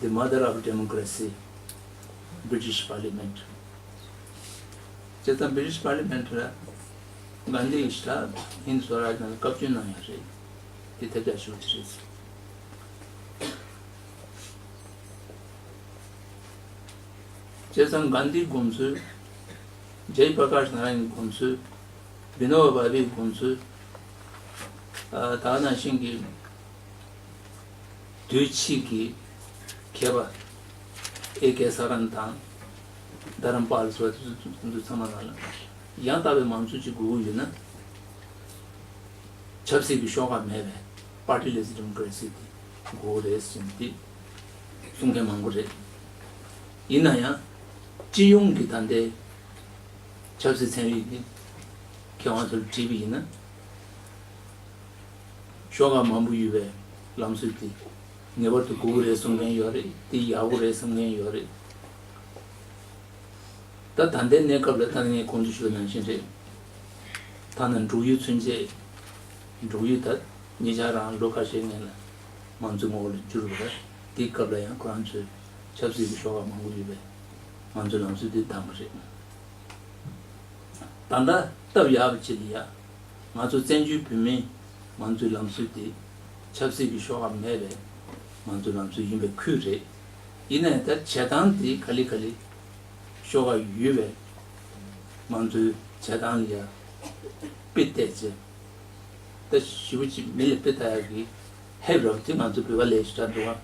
The mother of democracy, British Parliament. བྱས་ཙང་British Parliament ལ་གྷན་དྷི་ཡིས་ད་ཧིན་དི་སྭ་རཱཇ་ནང་ལ་བཀའ་བཀྱོན་གནང་ཡ་རེད། དེ་ཐབས་ཆག་ཞུ་རྒྱུ་རེད། བྱས་ཙང་གྷན་དྷིའི་དགོངས་ཚུལ། ཇའི་པྲ་ཀཱཤ་ནཱ་ར་ཡན་གྱི་དགོངས་ཚུལ། བི་ནོ་བྷ་བྷེའི་དགོངས་ཚུལ། ཨ་ད་ག་ནང་བཞིན་གྱི་དུས་ཕྱིས་ཀྱི་མཁས་པ་ཨེ་ཀེ་ས་རན་དང་། རྡ་རམ་པཱལ་སོགས་དེ་ཚོ་ཚང་མ་ནང་ལ་ཡང་དག་པའི་མང་གཙོ་ཅིག་དགོས་ཀྱི་ཡོད་ན། ཆབ་སྲིད་ཀྱི་ཤོག་ཁག་མེད་པའི་party less democracy དེ་དགོས་རེད་ཟེར་ཏེ་གསུང་མཁན་མང་པོ་རེད། ཡིན་ན་ཡང་སྤྱི་ཡོངས་ཀྱི་ད་ལྟའི་ཆབ་སྲིད་ཚན་རིག་གི་མཁས་དབང་ཚོར་དྲིས་པ་ཡིན་ན། ཤོག་ཁག་མང་པོ་ཡོད་པའི་ལམ་སྲོལ་དེ་ངེས་པར་དུ་དགོས་ཀྱི་རེད་གསུང་མཁན་ཡོད་རེད། དེ་ཡག་པོ་རེད་གསུང་མཁན་ཡོད་རེད། ད་ད་ལྟའི་གནས་སྐབས་ལ་ད་ངས་གོང་དུ་ཞུས་པ་ནང་བཞིན་རེད། ཐ་ན་འབྲུག་ཡུལ་ཚུན་ཆད་འབྲུག་ཡུལ་ད་ཉེ་ཆར་རང་ལོ་ཁ་ཤས་སྔོན་ལ་མང་གཙོའི་ངོ་བོ་ལ་བསྒྱུར་བ་རེད། དེའི་སྐབས་ལ་ཡང་ཁོ་རང་ཚོའི་ཆབ་སྲིད་ཀྱི་ཤོག་ཁག་མང་པོ་ཡོད་པའི་མང་གཙོའི་ལམ་སྲོལ་དེ་བདམས་པ་རེད། ད་ལྟ་སྟབས་ཡག་པ་ཅིག་ལ་ཡ། ང་ཚོ་བཙན་བྱོལ་བོད་མིའི་མང་གཙོའི་ལམ་སྲོལ་དེ་ཆབ་སྲིད་ཀྱི་ཤོག་ཁག་མེད་པའི་མང་གཙོའི་ལམ་སྲོལ་ཡིན་པའི་ཁུལ་རེད། ཡིན་ནའི་ད་བྱེད་སྟངས་དེ་ག་ལེ་ག་ལེ་ཤོག་ཁག་ཡོད་པའི་མང་གཙོའི་བྱེད་སྟངས་ལ་ཡ་དཔེ་བལྟས་ཚེ། ད་ཞེ་པོ་ཅིག་མི་ལ་དཔེ་ལྟ་ཡག་གི་ཧེབ་རབ་དེ་ང་ཚོ་བོད་པ་ལས་ཞེ་དྲག་འདུག་ཨ།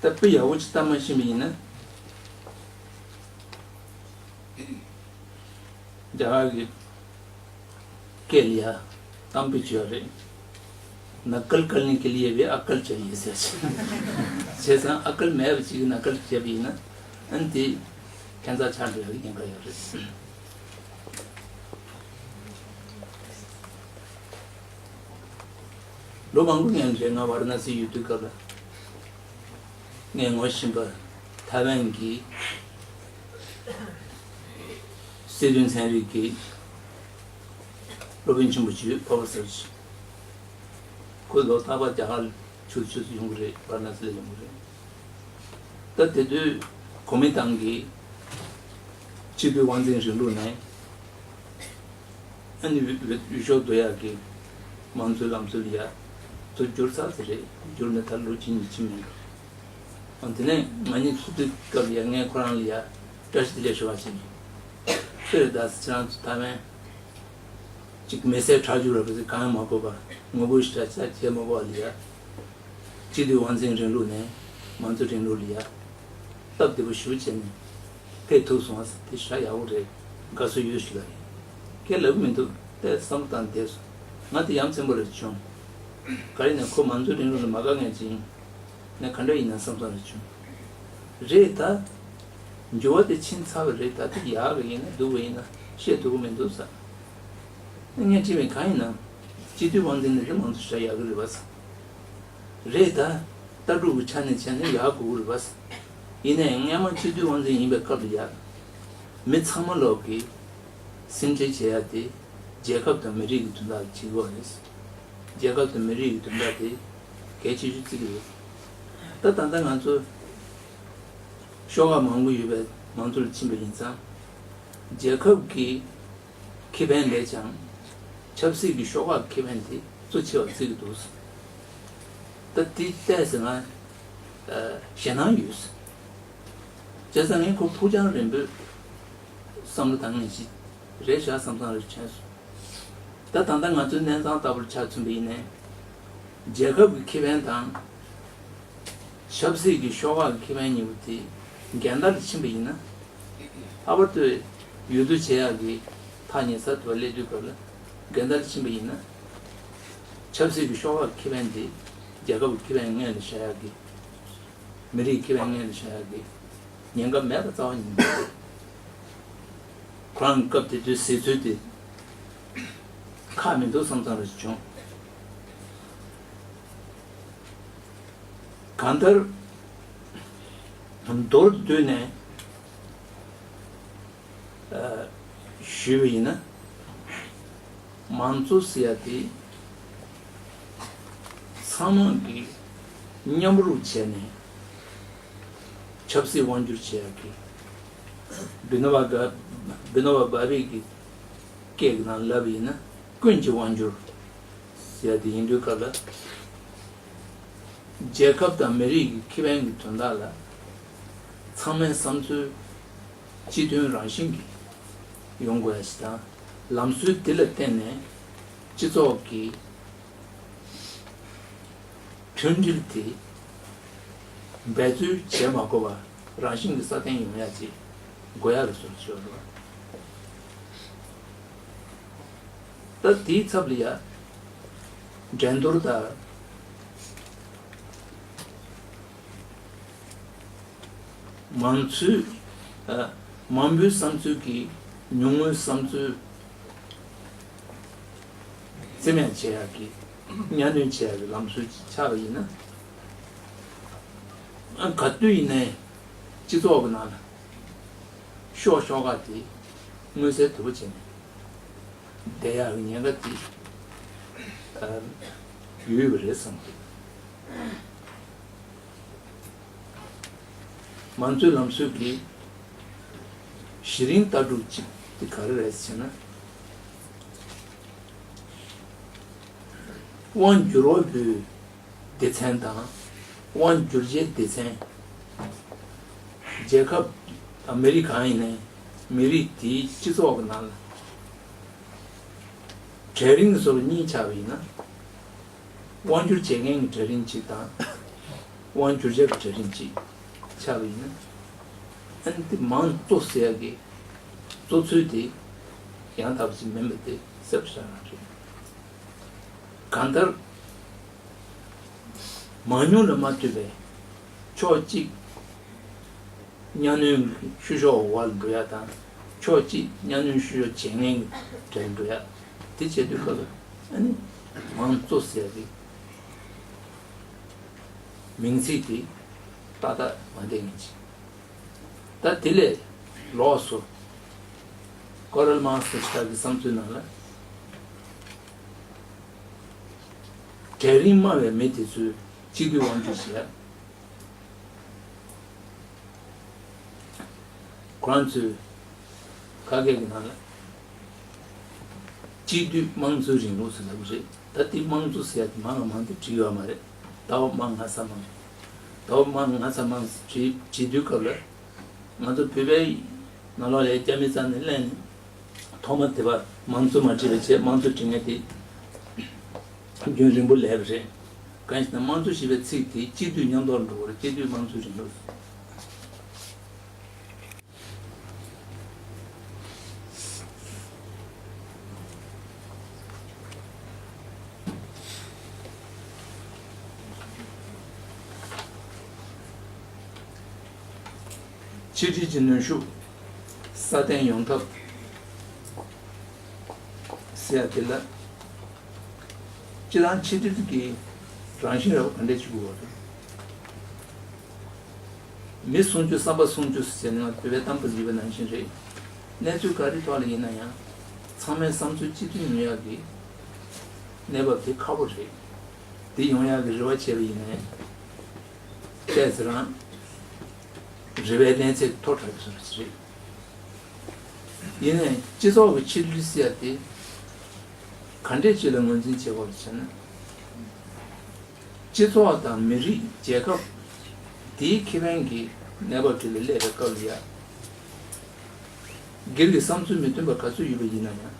ད་དཔེ་ཡག་པོ་ཅིག་ལྟ་མ་ཤེས་པ་ཡིན་ན། རྒྱ་གར་གྱི་སྐད་ལ་ཡ་གཏམ་དཔེ་བརྗོད་རེད། نقل کرنے کے لیے بھی عقل چاہیے ཟེར་བྱས། བྱས་ཙང་ཨ་ཀལ་མེད་པ་ཅིག་གིས་ནག་ཀལ་བྱས་པ་ཡིན་ན་ཨ་ནི་དེ་ཁྱད་མཚར་ཆགས་འགྲོ་ཡག་གི་ཉེན་ཁ་ཡོད་རེད། ལོ་མང་པོ་སྔོན་རེད། ང་ཝཱ་ར་ཎ་སི་ཡོད་དུས་སྐབས་ལ་ངས་ངོ་ཤེས་པ་ཐའེ་ཝན་གྱི་སྲིད་དོན་ཚན་རིག་གི་སློབ་དཔོན་ཆེན་པོ་ཅིག་ཡོད། པོ་རོ་ཕེ་སར་ཅིག་ཁོ་ལོ་རྟག་པར་རྒྱ་གར་ལ་ཆུ་ཚོད་ཡོང་གི་རེད། ཝཱ་ར་ཎ་སི་ལ་ཡོང་གི་རེད། ད་དེ་དུས་གོ་མིན་ཏང་གི་སྤྱི་འཐུས་དབང་འཛིན་རིང་ལུགས་ནས་ཨ་ནི་འོས་འོས་འོས་ཤོག་བསྡུ་ཡག་གི་མང་གཙོའི་ལམ་སྲོལ་ཡ་ཚུར་བསྒྱུར་ཚར་ཟེར་རེད། བསྒྱུར་ནས་ད་ལོ་གཅིག་གཉིས་ཕྱིན་མེད་འགྲོ། ཨ་དེ་ནས་ང་གཉིས་ཚོགས་འདུའི་སྐབས་ཡ་ངས་ཁོ་རང་ལ་ཡ་བཀྲ་ཤིས་བདེ་ལེགས་ཞུ་བ་བྱས་ནས། ཁྱོད་ད་ཁྱེད་རང་ཚོ་ཐའེ་ཝན་ཅིག་མེ་སྲེག་ཁྲག་སྦྱོར་ར་བ་ཟེར་གང་ཡང་མ་གོ་བ་ངོ་རྒོལ་ཞིག་ད་ཆ་བྱེད་མ་དགོས་པ་ལ་ཡ། སྤྱི་འཐུས་དབང་འཛིན་རིང་ལུགས་ནས་མང་གཙོ་རིང་ལུགས་ལ་ཡ། སྟབས་བདེ་པོ་ཞེ་པོ་བྱས་ནས་ཕེབས་ཐུབ་སོང་བ་དེ་ཞེ་དྲག་ཡག་པོ་རེད། དགའ་བསུ་ཡོད་ཞུ་ལ་ཡིན། ཁས་ལབ་ཀྱི་མི་འདུག་དེ་བསམ་བློ་བཏང་བསྡད་སོང་། ང་དེ་ཡ་མཚན་པོ་རེད་བྱུང་། ག་རེ་ཡིན་ན་ཁོ་མང་གཙོ་རིང་ལུགས་ལ་མ་དགའ་མཁན་ཅིག་ཡིན་ན་ག་འདྲ་ཡིན་ན་བསམ་བསམ་རེད་བྱུང་། རེད་ད། འགྱུར་བ་དེ་ཕྱིན་ཚར་བ་རེད། ད་དེ་ཡག་གི་ཡིན་ན་སྡུག་གི་ཡིན་ན་བཤད་ཐུབ་ཀྱི་མི་འདུག་ས། ངས་དྲིས་པའི་གང་ཡིན་ནམ། སྤྱི་འཐུས་དབང་འཛིན་ནི་དེ་མང་གཙོ་ཞེ་དྲག་ཡག་གི་རེད་བ་ས། རེད་ད། ལྟ་གྲུབ་ཀྱི་ཆ་ནས་བྱས་ན་ཡག་དགོས་ཀྱི་རེད་བ་ས། ཡིན་ནའི་སྔོན་མ་སྤྱི་འཐུས་དབང་འཛིན་ཡིན་པའི་སྐབས་ལ་ཡ། མི་ཚང་མ་ལོག་གིས་སེམས་ཁྲལ་བྱེད་ཡ་དེ་རྒྱལ་ཁབ་དང་མི་རིགས་ཀྱི་དོན་དག་བྱེད་དགོས་རེད། རྒྱལ་ཁབ་དང་མི་རིགས་ཀྱི་དོན་དག་དེ་གལ་ཆེ་ཤོས་བརྩི་གི་རེད། ད་ད་ལྟ་ང་ཚོ་ཤོག་ཁག་མང་པོ་ཡོད་པའི་ མང་གཙོ་ལ་ཕྱིན་པ་ཡིན་ཙང་། རྒྱལ་ཁབ་ཀྱི་ཁེ་ཕན་ལས་ཀྱང་ཆབ་སྲིད་ཀྱི་ཤོག་ཁག་ཁེ་ཕན་དེ་གཙོ་ཆེ་བར་བརྩི་གི་འདུག། ད་དེ་ཏོག་ཙམ་ང་ཞེད་སྣང་ཡོད། བྱས་ཙང་ངས་ཁོ་ཕུགས་རྒྱང་རིང་པོའི་བསམ་བློ་དང་ངེས་ཤིག་རེད་བཞག་བསམ་བསམ་རེ་བྱས་སོང་། ད་ད་ལྟ་ང་ཚོའི་གནས་སྟངས་ལྟ་བུར་ཆ་མཚོན་པ་ཡིན་ནའི། རྒྱལ་ཁབ་ཀྱི་ཁེ་ཕན་དང་། ཆབ་སྲིད་ཀྱི་ཤོག་ཁག་གི་ཁེ་ཕན་གཉིས་པོ་དེ་འགལ་ཟླ་ལ་ཕྱིན་པ་ཡིན་ན། ལྷག་པར་དུ་ཡུལ་དུ་བྱེད་ཡག་གི་ཐག་ཉེ་ས་དུ་བ་སླེབས་དུས་སྐབས་ལ་འགལ་ཟླ་ལ་ཕྱིན་པ་ཡིན་ན། ཆབ་སྲིད་ཀྱི་ཤོག་ཁག་གི་ཁེ་ཕན་དེ་རྒྱལ་ཁབ་ཀྱི་ཁེ་ཕན་སྔོན་ལ་བཞག་ཡག་གི། མི་རིགས་ཀྱི་ཁེ་ཕན་སྔོན་ལ་བཞག་ཡག་གི་ཉེན་ཁ་མེད་པ་རྩ་བ་ཉིད་ནས་རེད། ཁོ་རང་སྐབས་དེ་དུས་ཟེར་ཚུལ་དེ་ཁག་མི་འདུག་བསམ་བསམ་རེ་བྱུང་། གང་ལྟར་མདོར་བསྡུས་ནས་ཨ་ཞུས་པ་ཡིན་ན། མང་གཙོ་ཟེར་ཡ་དེ་ཚང་མ་གིས་མཉམ་རུབ་བྱས་ནས་ཆབ་སྲིད་དབང་སྒྱུར་བྱེད་ཡག་གི། བི་ནོ་བ་ག་བི་ནོ་བ་བྷ་བྷེ་གི་སྐད་ཀྱི་ནང་ལབ་པ་ཡིན་ན་ཀུན་གྱིས་དབང་སྒྱུར་ཟེར་ཡ་དེ་ཡིན་དུས་སྐབས་ལ། རྒྱལ་ཁབ་དང་མི་རིགས་ཀྱི་ཁེ་ཕན་གྱི་དོན་དག་ལ་ཚང་མའི་བསམ་ཚུལ་གཅིག་མཐུན་རང་བཞིན་གྱིས་ཡོང་དགོས་ཡ་ཞིག་དང་། ལམ་སྲོལ་འདི་ལ་བརྟེན་ནས་སྤྱི་ཚོགས་ཀྱི་མཐུན་སྒྲིལ་དེ་འབད་རྩོལ་བྱེད་མ་དགོས་པར་རང་བཞིན་གྱིས་སྲ་བརྟན་ཡོང་ཡ་ཅིག་དགོས་ཡ་རེད་ཟེར་ཞུ་བ་རེད། ད་དེའི་ཚབ་ལ་ཡ་འགྲན་བསྡུར་དང་། མང་གཙོའི་ཨ་མང་པོའི་བསམ་ཚུལ་གྱིས་ཉུང་ངུའི་བསམ་ཚུལ་རྩིས་མེད་བྱེད་ཡག་གི་གཉའ་གནོན་བྱེད་ཡག་གི་ལམ་སྲོལ་ཅིག་ཆགས་པ་ཡིན་ན། ཨ་ག་དུས་ཡིན་ནའི་སྤྱི་ཚོགས་ཀྱི་ནང་ལ་ཤོག་ཤོག་ཁག་དེ་མངོན་གསལ་དོད་པོ་བྱས་ནས་བསྡད་ཡག་གི་ཉེན་ཁ་དེ་ཨ་ཡོད་པ་རེད་བསམ་གི། མང་གཙོའི་ལམ་སྲོལ་གྱི་གཞི་རིམ་ལྟ་གྲུབ་ཅིག་དེ་ག་རེ་རེད་ཟེར་ན། དབང་བསྒྱུར་བ་པོའི་སྡེ་ཚན་དང་དབང་བསྒྱུར་བྱའི་སྡེ་ཚན། རྒྱལ་ཁབ་དང་མི་རིགས་གང་ཡིན་ནའི་མི་རིགས་དེའི་སྤྱི་ཚོགས་ཀྱི་ནང་ལ་གྲལ་རིམ་སོར་གཉིས་ཆགས་པ་ཡིན་ན། དབང་སྒྱུར་བྱེད་མཁན་གྱི་གྲལ་རིམ་གཅིག་དང་། དབང་སྒྱུར་བྱ་བའི་གྲལ་རིམ་གཅིག་ཆགས་པ་ཡིན་ན། ཨ་ནི་དེ་མང་གཙོ་ཟེར་ཡག་གི་གཙོ་ཚུལ་དེ་ཡང་དག་པ་ཞིག་མིན་པ་དེ་གསལ་པོ་ཆགས་ཡོད་རེད། གང་ལྟར་མང་ཉུང་ལ་མ་ལྟོས་པའི་ཕྱོགས་གཅིག་གཉའ་གནོན་བཤུ་གཞོག་འོག་ལ་འགྲོ་ཡ་དང་། ཕྱོགས་གཅིག་གཉའ་གནོན་བཤུ་གཞོག་བྱེད་མཁན་གྱི་གྲལ་འགྲོ་ཡ་དེ་བྱེད་དུས་སྐབས་ལ། ཨ་ནི་མང་གཙོ་ཟེར་ཡ་གི་མིང་ཚིག་དེ་ཏག་ཏག་མ་བསྡད་མཁན་ཅིག། ད་དེ་ལས་ལོགས་སུ་ཀོ་རལ་མཱག་སི་ཞེ་དྲག་གི་བསམ་ཚུལ་ནང་ལ། གྲལ་རིམ་དམའ་བའི་མི་དེ་ཚོས་གཅིག་སྡུད་དབང་སྒྱུར་བྱས། ཁོ་རང་ཚོས་ཁ་སྐད་ཀྱི་ནང་ལ་གཅིག་སྡུད་དམངས་གཙོའི་རིང་ལུགས་ཟེར་ལབ་ཀྱི་རེད། ད་དེ་དམངས་གཙོ་ཟེར་ཡ་དེ་མང་ང་མང་དུ་བྲིས་ཡོད་མ་རེད། ཟླ་བ་མང་ང་ས་མང་། ཟླ་བ་མང་ང་ས་མང་བྲིས་བྲིས་དུས་སྐབས་ལ། ང་ཚོ་བོད་པའི་ནང་ལོགས་ལ་རྒྱ་མི་རྩ་ནས་གླེང་ནས་ཐོག་མ་དེ་བར་དམངས་གཙོ་མ་བྲིས་པ་བྱས། དམངས་གཙོ་བྲིས་མཁན་དེ་རྒྱུན་རིང་པོ་སླེབས་པ་རེད། གང་ཡིན་ཟེར་ན་དམངས་གཙོ་ཞེས་པའི་ཚིག་དེ་གཅིག་སྡུད་མཉམ་དུ་འགྲོ་བར་གཅིག་སྡུད་དམངས་གཙོའི་རིང་ལུགས། ཕྱི་འབྲེལ་གྱི་གནོན་ཤུགས་སྲ་བརྟན་ཡོང་ཐབས་ཟེར་ཡ་དེ་ལ། སྤྱིར་བཏང་ཕྱི་འབྲེལ་གྱི་རང་བཞིན་ར་བ་ག་འདྲས་ཅིག་དགོས་པ་རེད། མི་བསྲུང་རྒྱུ་བསམ་པ་བསྲུང་རྒྱུ་ཟེར་ནས་ང་བོད་པའི་གཏམ་དཔེ་ཡོད་པ་ནང་བཞིན་རེད། གནས་ཚུལ་ག་རེ་ཐོག་ལ་ཡིན་ན་ཡང་ཚང་མའི་བསམ་ཚུལ་གཅིག་མཐུན་ཡོང་ཡག་གི་གནས་བབ་དེ་ཁག་པོ་རེད། དེ་ཡོང་ཡག་གི་རེ་བ་བྱས་པ་ཡིན་ནའི། ཏོག་ཙམ་རང་ རེ་བའི་གནས་ཚད་མཐོ་དྲགས་ཀྱི་བཟོ་འདྲ་ཞིག་རེད། ཡིན་ནའི་སྤྱི་ཚོགས་ཀྱི་ཆིག་སྒྲིལ་ཟེར་ཡ་དེ་ག་འདྲས་ཅིག་ལ་ངོས་འཛིན་བྱེད་དགོས་ཟེར་ན། སྤྱི་ཚོགས་དང་མི་རིགས་རྒྱལ་ཁབ་དེའི་ཁེ་ཕན་གྱི་གནས་བབ་དེ་ལ་སླེབས་པའི་སྐབས་ལ་ཡ། སྒེར་གྱི་བསམ་ཚུལ་མི་མཐུན་པ་ག་ཚོད་ཡོད་པ་ཡིན་ན་ཡང་།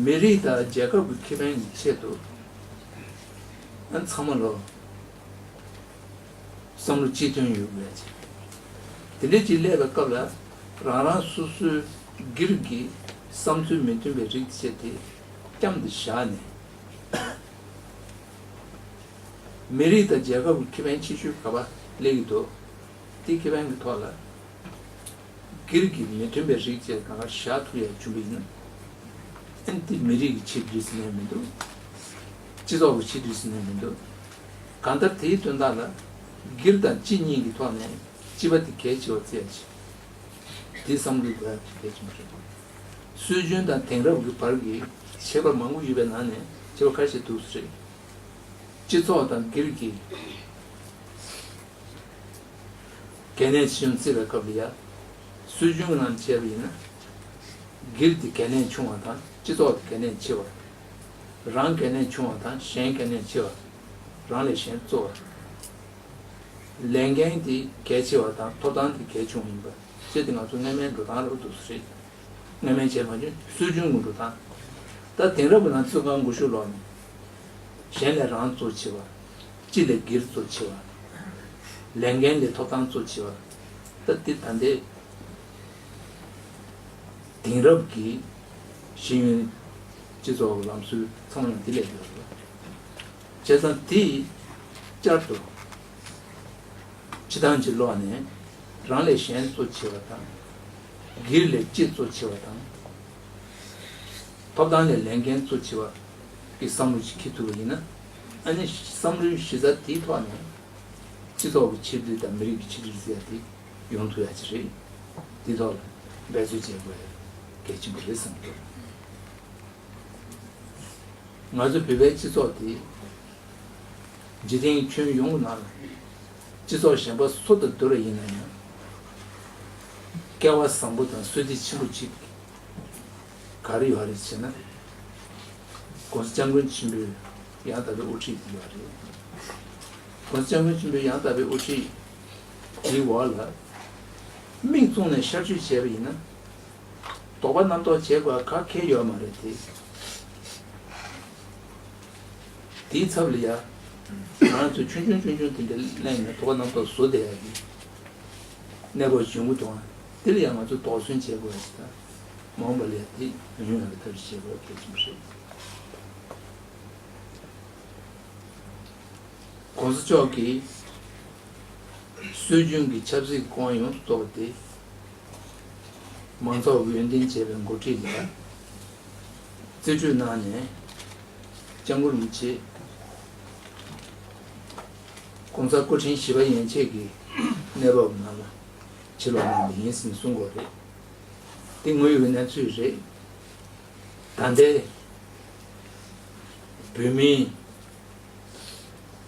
མི་རིགས་དང་རྒྱལ་ཁབ་ཀྱི་ཁེ་ཕན་གྱི་ཆེད་དུ་ཨ་ཚང་མ་ལོ་བསམ་བློ་གཅིག་མཐུན་ཡོད་དགོས་ཡ་ཅིག་དེ་འདྲས་ཅིག་སླེབས་པའི་སྐབས་ལ་རང་རང་སོ་སོའི་སྒེར་གྱི་བསམ་ཚུལ་མི་མཐུན་པའི་རིགས་བྱས་ཏེ་རྐྱང་དུ་བཞག་ནས། མི་རིགས་དང་རྒྱལ་ཁབ་ཀྱི་ཁེ་ཕན་ཆེ་ཤོས་ག་པར་སླེབས་ཀྱི་འདུག་དེ་ཁེ་ཕན་གྱི་ཐོག་ལ་སྒེར་གྱི་མི་མཐུན་པའི་རིགས་བཅས་གང་ག་བཞག་ཐུབ་ཡ་བྱུང་བ་ཡིན་ན། ཨ་ནི་དེ་མི་རིགས་ཀྱི་ཆིག་སྒྲིལ་ཟེར་ནས་མི་འདུག་སྤྱི་ཚོགས་ཀྱི་ཆིག་སྒྲིལ་ཟེར་ནས་མི་འདུག་གང་ལྟར་དེའི་དོན་དག་ལ་སྒེར་དང་སྤྱི་གཉིས་ཀྱི་ཐོག་ནས་སྤྱི་པ་དེ་གལ་ཆེ་བ་བརྩི་ཡ་ཆེ། དེ་བསམ་བློ་དགོས་ཡ་གལ་ཆེན་པོ་རེད། སྲོལ་རྒྱུན་དང་དེང་རབས་ཀྱི་བར་གྱི་ཁྱད་པར་མང་པོ་ཡོད་པའི་ནང་ནས་ཁྱད་པར་ཁ་ཤས་འདུག་སེ་རེད། སྤྱི་ཚོགས་དང་སྒེར་གྱི་གལ་གནད་ཆེ་ཆུང་བརྩི་བའི་སྐབས་ལ་ཡ། སྲོལ་རྒྱུན་གྱི་ནང་བྱས་པ་ཡིན་ན། སྒེར་དེ་གལ་གནད་ཆུང་བ་དང་སྤྱི་ཚོགས་དེ་གལ་གནད་ཆེ་བ། རང་གལ་གནད་ཆུང་བ་དང་གཞན་གལ་གནད་ཆེ་བ། རང་ལས་གཞན་གཙོ་བ། ལས་འགན་དེ་གལ་ཆེ་བ་དང་ཐོབ་ཐང་དེ་གལ་ཆུང་བ་ཡིན་པ་བྱས་ཏེ་ང་ཚོ་སྔ་མའི་འགྲོ་སྟངས་ལ་འདུག་སེ་རེད། སྔ་མའི་བྱས་མ་བྱུང་སྲོལ་རྒྱུན་གྱི་འགྲོ་སྟངས། ད་དེང་རབས་ཀྱི་ནང་ཚུད་སྒང་འགོ་ཤུགས་ལོག་ནས། གཞན་ལས་རང་གཙོ་ཆེ་བ། སྤྱི་ལས་སྒེར་གཙོ་ཆེ་བ། ལས་འགན་ལས་ཐོབ་ཐང་གཙོ་ཆེ་བ། ད་དེ་ད་ལྟའི་དེང་རབས་ཀྱི་ཤེས་ཡོན་སྤྱི་ཚོགས་ཀྱི་ལམ་སྲོལ་ཚང་མ་ཡང་དེ་ལས་ཡོད་རེད། བྱས་ཙང་དེ་བསྐྱར་དུ་ཕྱི་ཐང་གཅིག་ལོག་ནས་རང་ལས་གཞན་གཙོ་ཆེ་བ་དང་། སྒེར་ལས་སྤྱི་གཙོ་ཆེ་བ་དང་། ཐོབ་ཐང་ལས་ལས་འགན་གཙོ་ཆེ་བ་གི་བསམ་བློ་ཅིག་འཁྱེར་ཐུབ་པ་ཡིན་ན། ཨ་ནི་བསམ་བློའི་གཞི་རྩ་དེའི་ཐོག་ནས་སྤྱི་ཚོགས་ཀྱི་ཆིག་སྒྲིལ་དང་མི་རིགས་ཀྱི་ཆིག་སྒྲིལ་ཟེར་ཡ་དེ་ཡོང་ཐུབ་ཡ་ཅིག་རེད། དེའི་ཐོག་ལ་འབད་རྩོལ་བྱེད་དགོས་ཡ་གལ་ཆེན་པོ་རེད་བསམ་གྱི་འདུག་ང་ཚོ་བོད་པའི་སྤྱི་ཚོགས་དེ་འཇིག་རྟེན་ཁྱོན་ཡོངས་ཀྱི་ནང་ལ་སྤྱི་ཚོགས་གཞན་པ་སུ་དང་བསྡུར་བ་ཡིན་ན་ཡང་སྐལ་བ་བཟང་པོ་དང་བསོད་བདེ་ཆེན་པོ་གཅིག་ག་རེ་ཡོད་རེད་ཟེར་ན། ༸གོང་ས་༸སྐྱབས་མགོན་ཆེན་པོའི་ཡང་དག་པའི་དབུ་ཁྲིད་དེ་ཡོད་རེད། ༸གོང་ས་༸སྐྱབས་མགོན་ཆེན་པོའི་ཡང་དག་པའི་དབུ་ཁྲིད་དེའི་འོག་ལ་མིག་བཙུམས་ནས་ཤར་བསྐྱོད་བྱས་པ་ཡིན་ན། དོགས་པ་རྣམ་རྟོག་བྱེད་དགོས་ག་གེ་ཡོད་མ་རེད་དེ། དེའི་ཚབ་ལ་ཡ། ང་ཚོ་ཆུང་ཆུང་ཆུང་ཆུང་དེ་འདྲ་གླེང་ནས་དོགས་པ་རྣམ་རྟོག་བཟོ་བསྡད་ཡ་གི་གནས་བབ་བྱུང་གི་འདུག་ཨ། དེ་ལ་ཡ་ང་ཚོ་དོགས་ཟོན་བྱེད་དགོས་ཡ་ཞིག་དང་། མ་འོངས་པ་ལ་ཡ་དེ་མི་ཡོང་ཡ་གི་ཐབས་ཤེས་བྱེད་དགོས་གལ་ཆེན་པོ་རེད། ༸གོང་ས་མཆོག་གིས་སྲོལ་རྒྱུན་གྱི་ཆབ་སྲིད་ཀྱི་སྐུ་དབང་ཡོངས་སུ་རྫོགས་པ་དེ་མང་ཚོགས་ཀྱིས་ཡོན་ཏན་བྱས་པའི་འགོ་ཁྲིད་ལ་རྩིས་སྤྲོད་གནང་ནས། སྐྱབས་མགོན་རིན་པོ་ཆེ་༸གོང་ས་སྐུ་ཕྲེང་བཞི་པ་ཡན་ཆད་ཀྱི་གནས་བབ་ནང་ལ་ཕྱིར་ལོག་གནང་བ་ཡིན་ཟེར་ནས་གསུང་གི་ཡོད་རེད། དེ་དངོས་ཡོད་ཀྱི་གནས་ཚུལ་རེད། ད་ལྟའི་བོད་མིའི་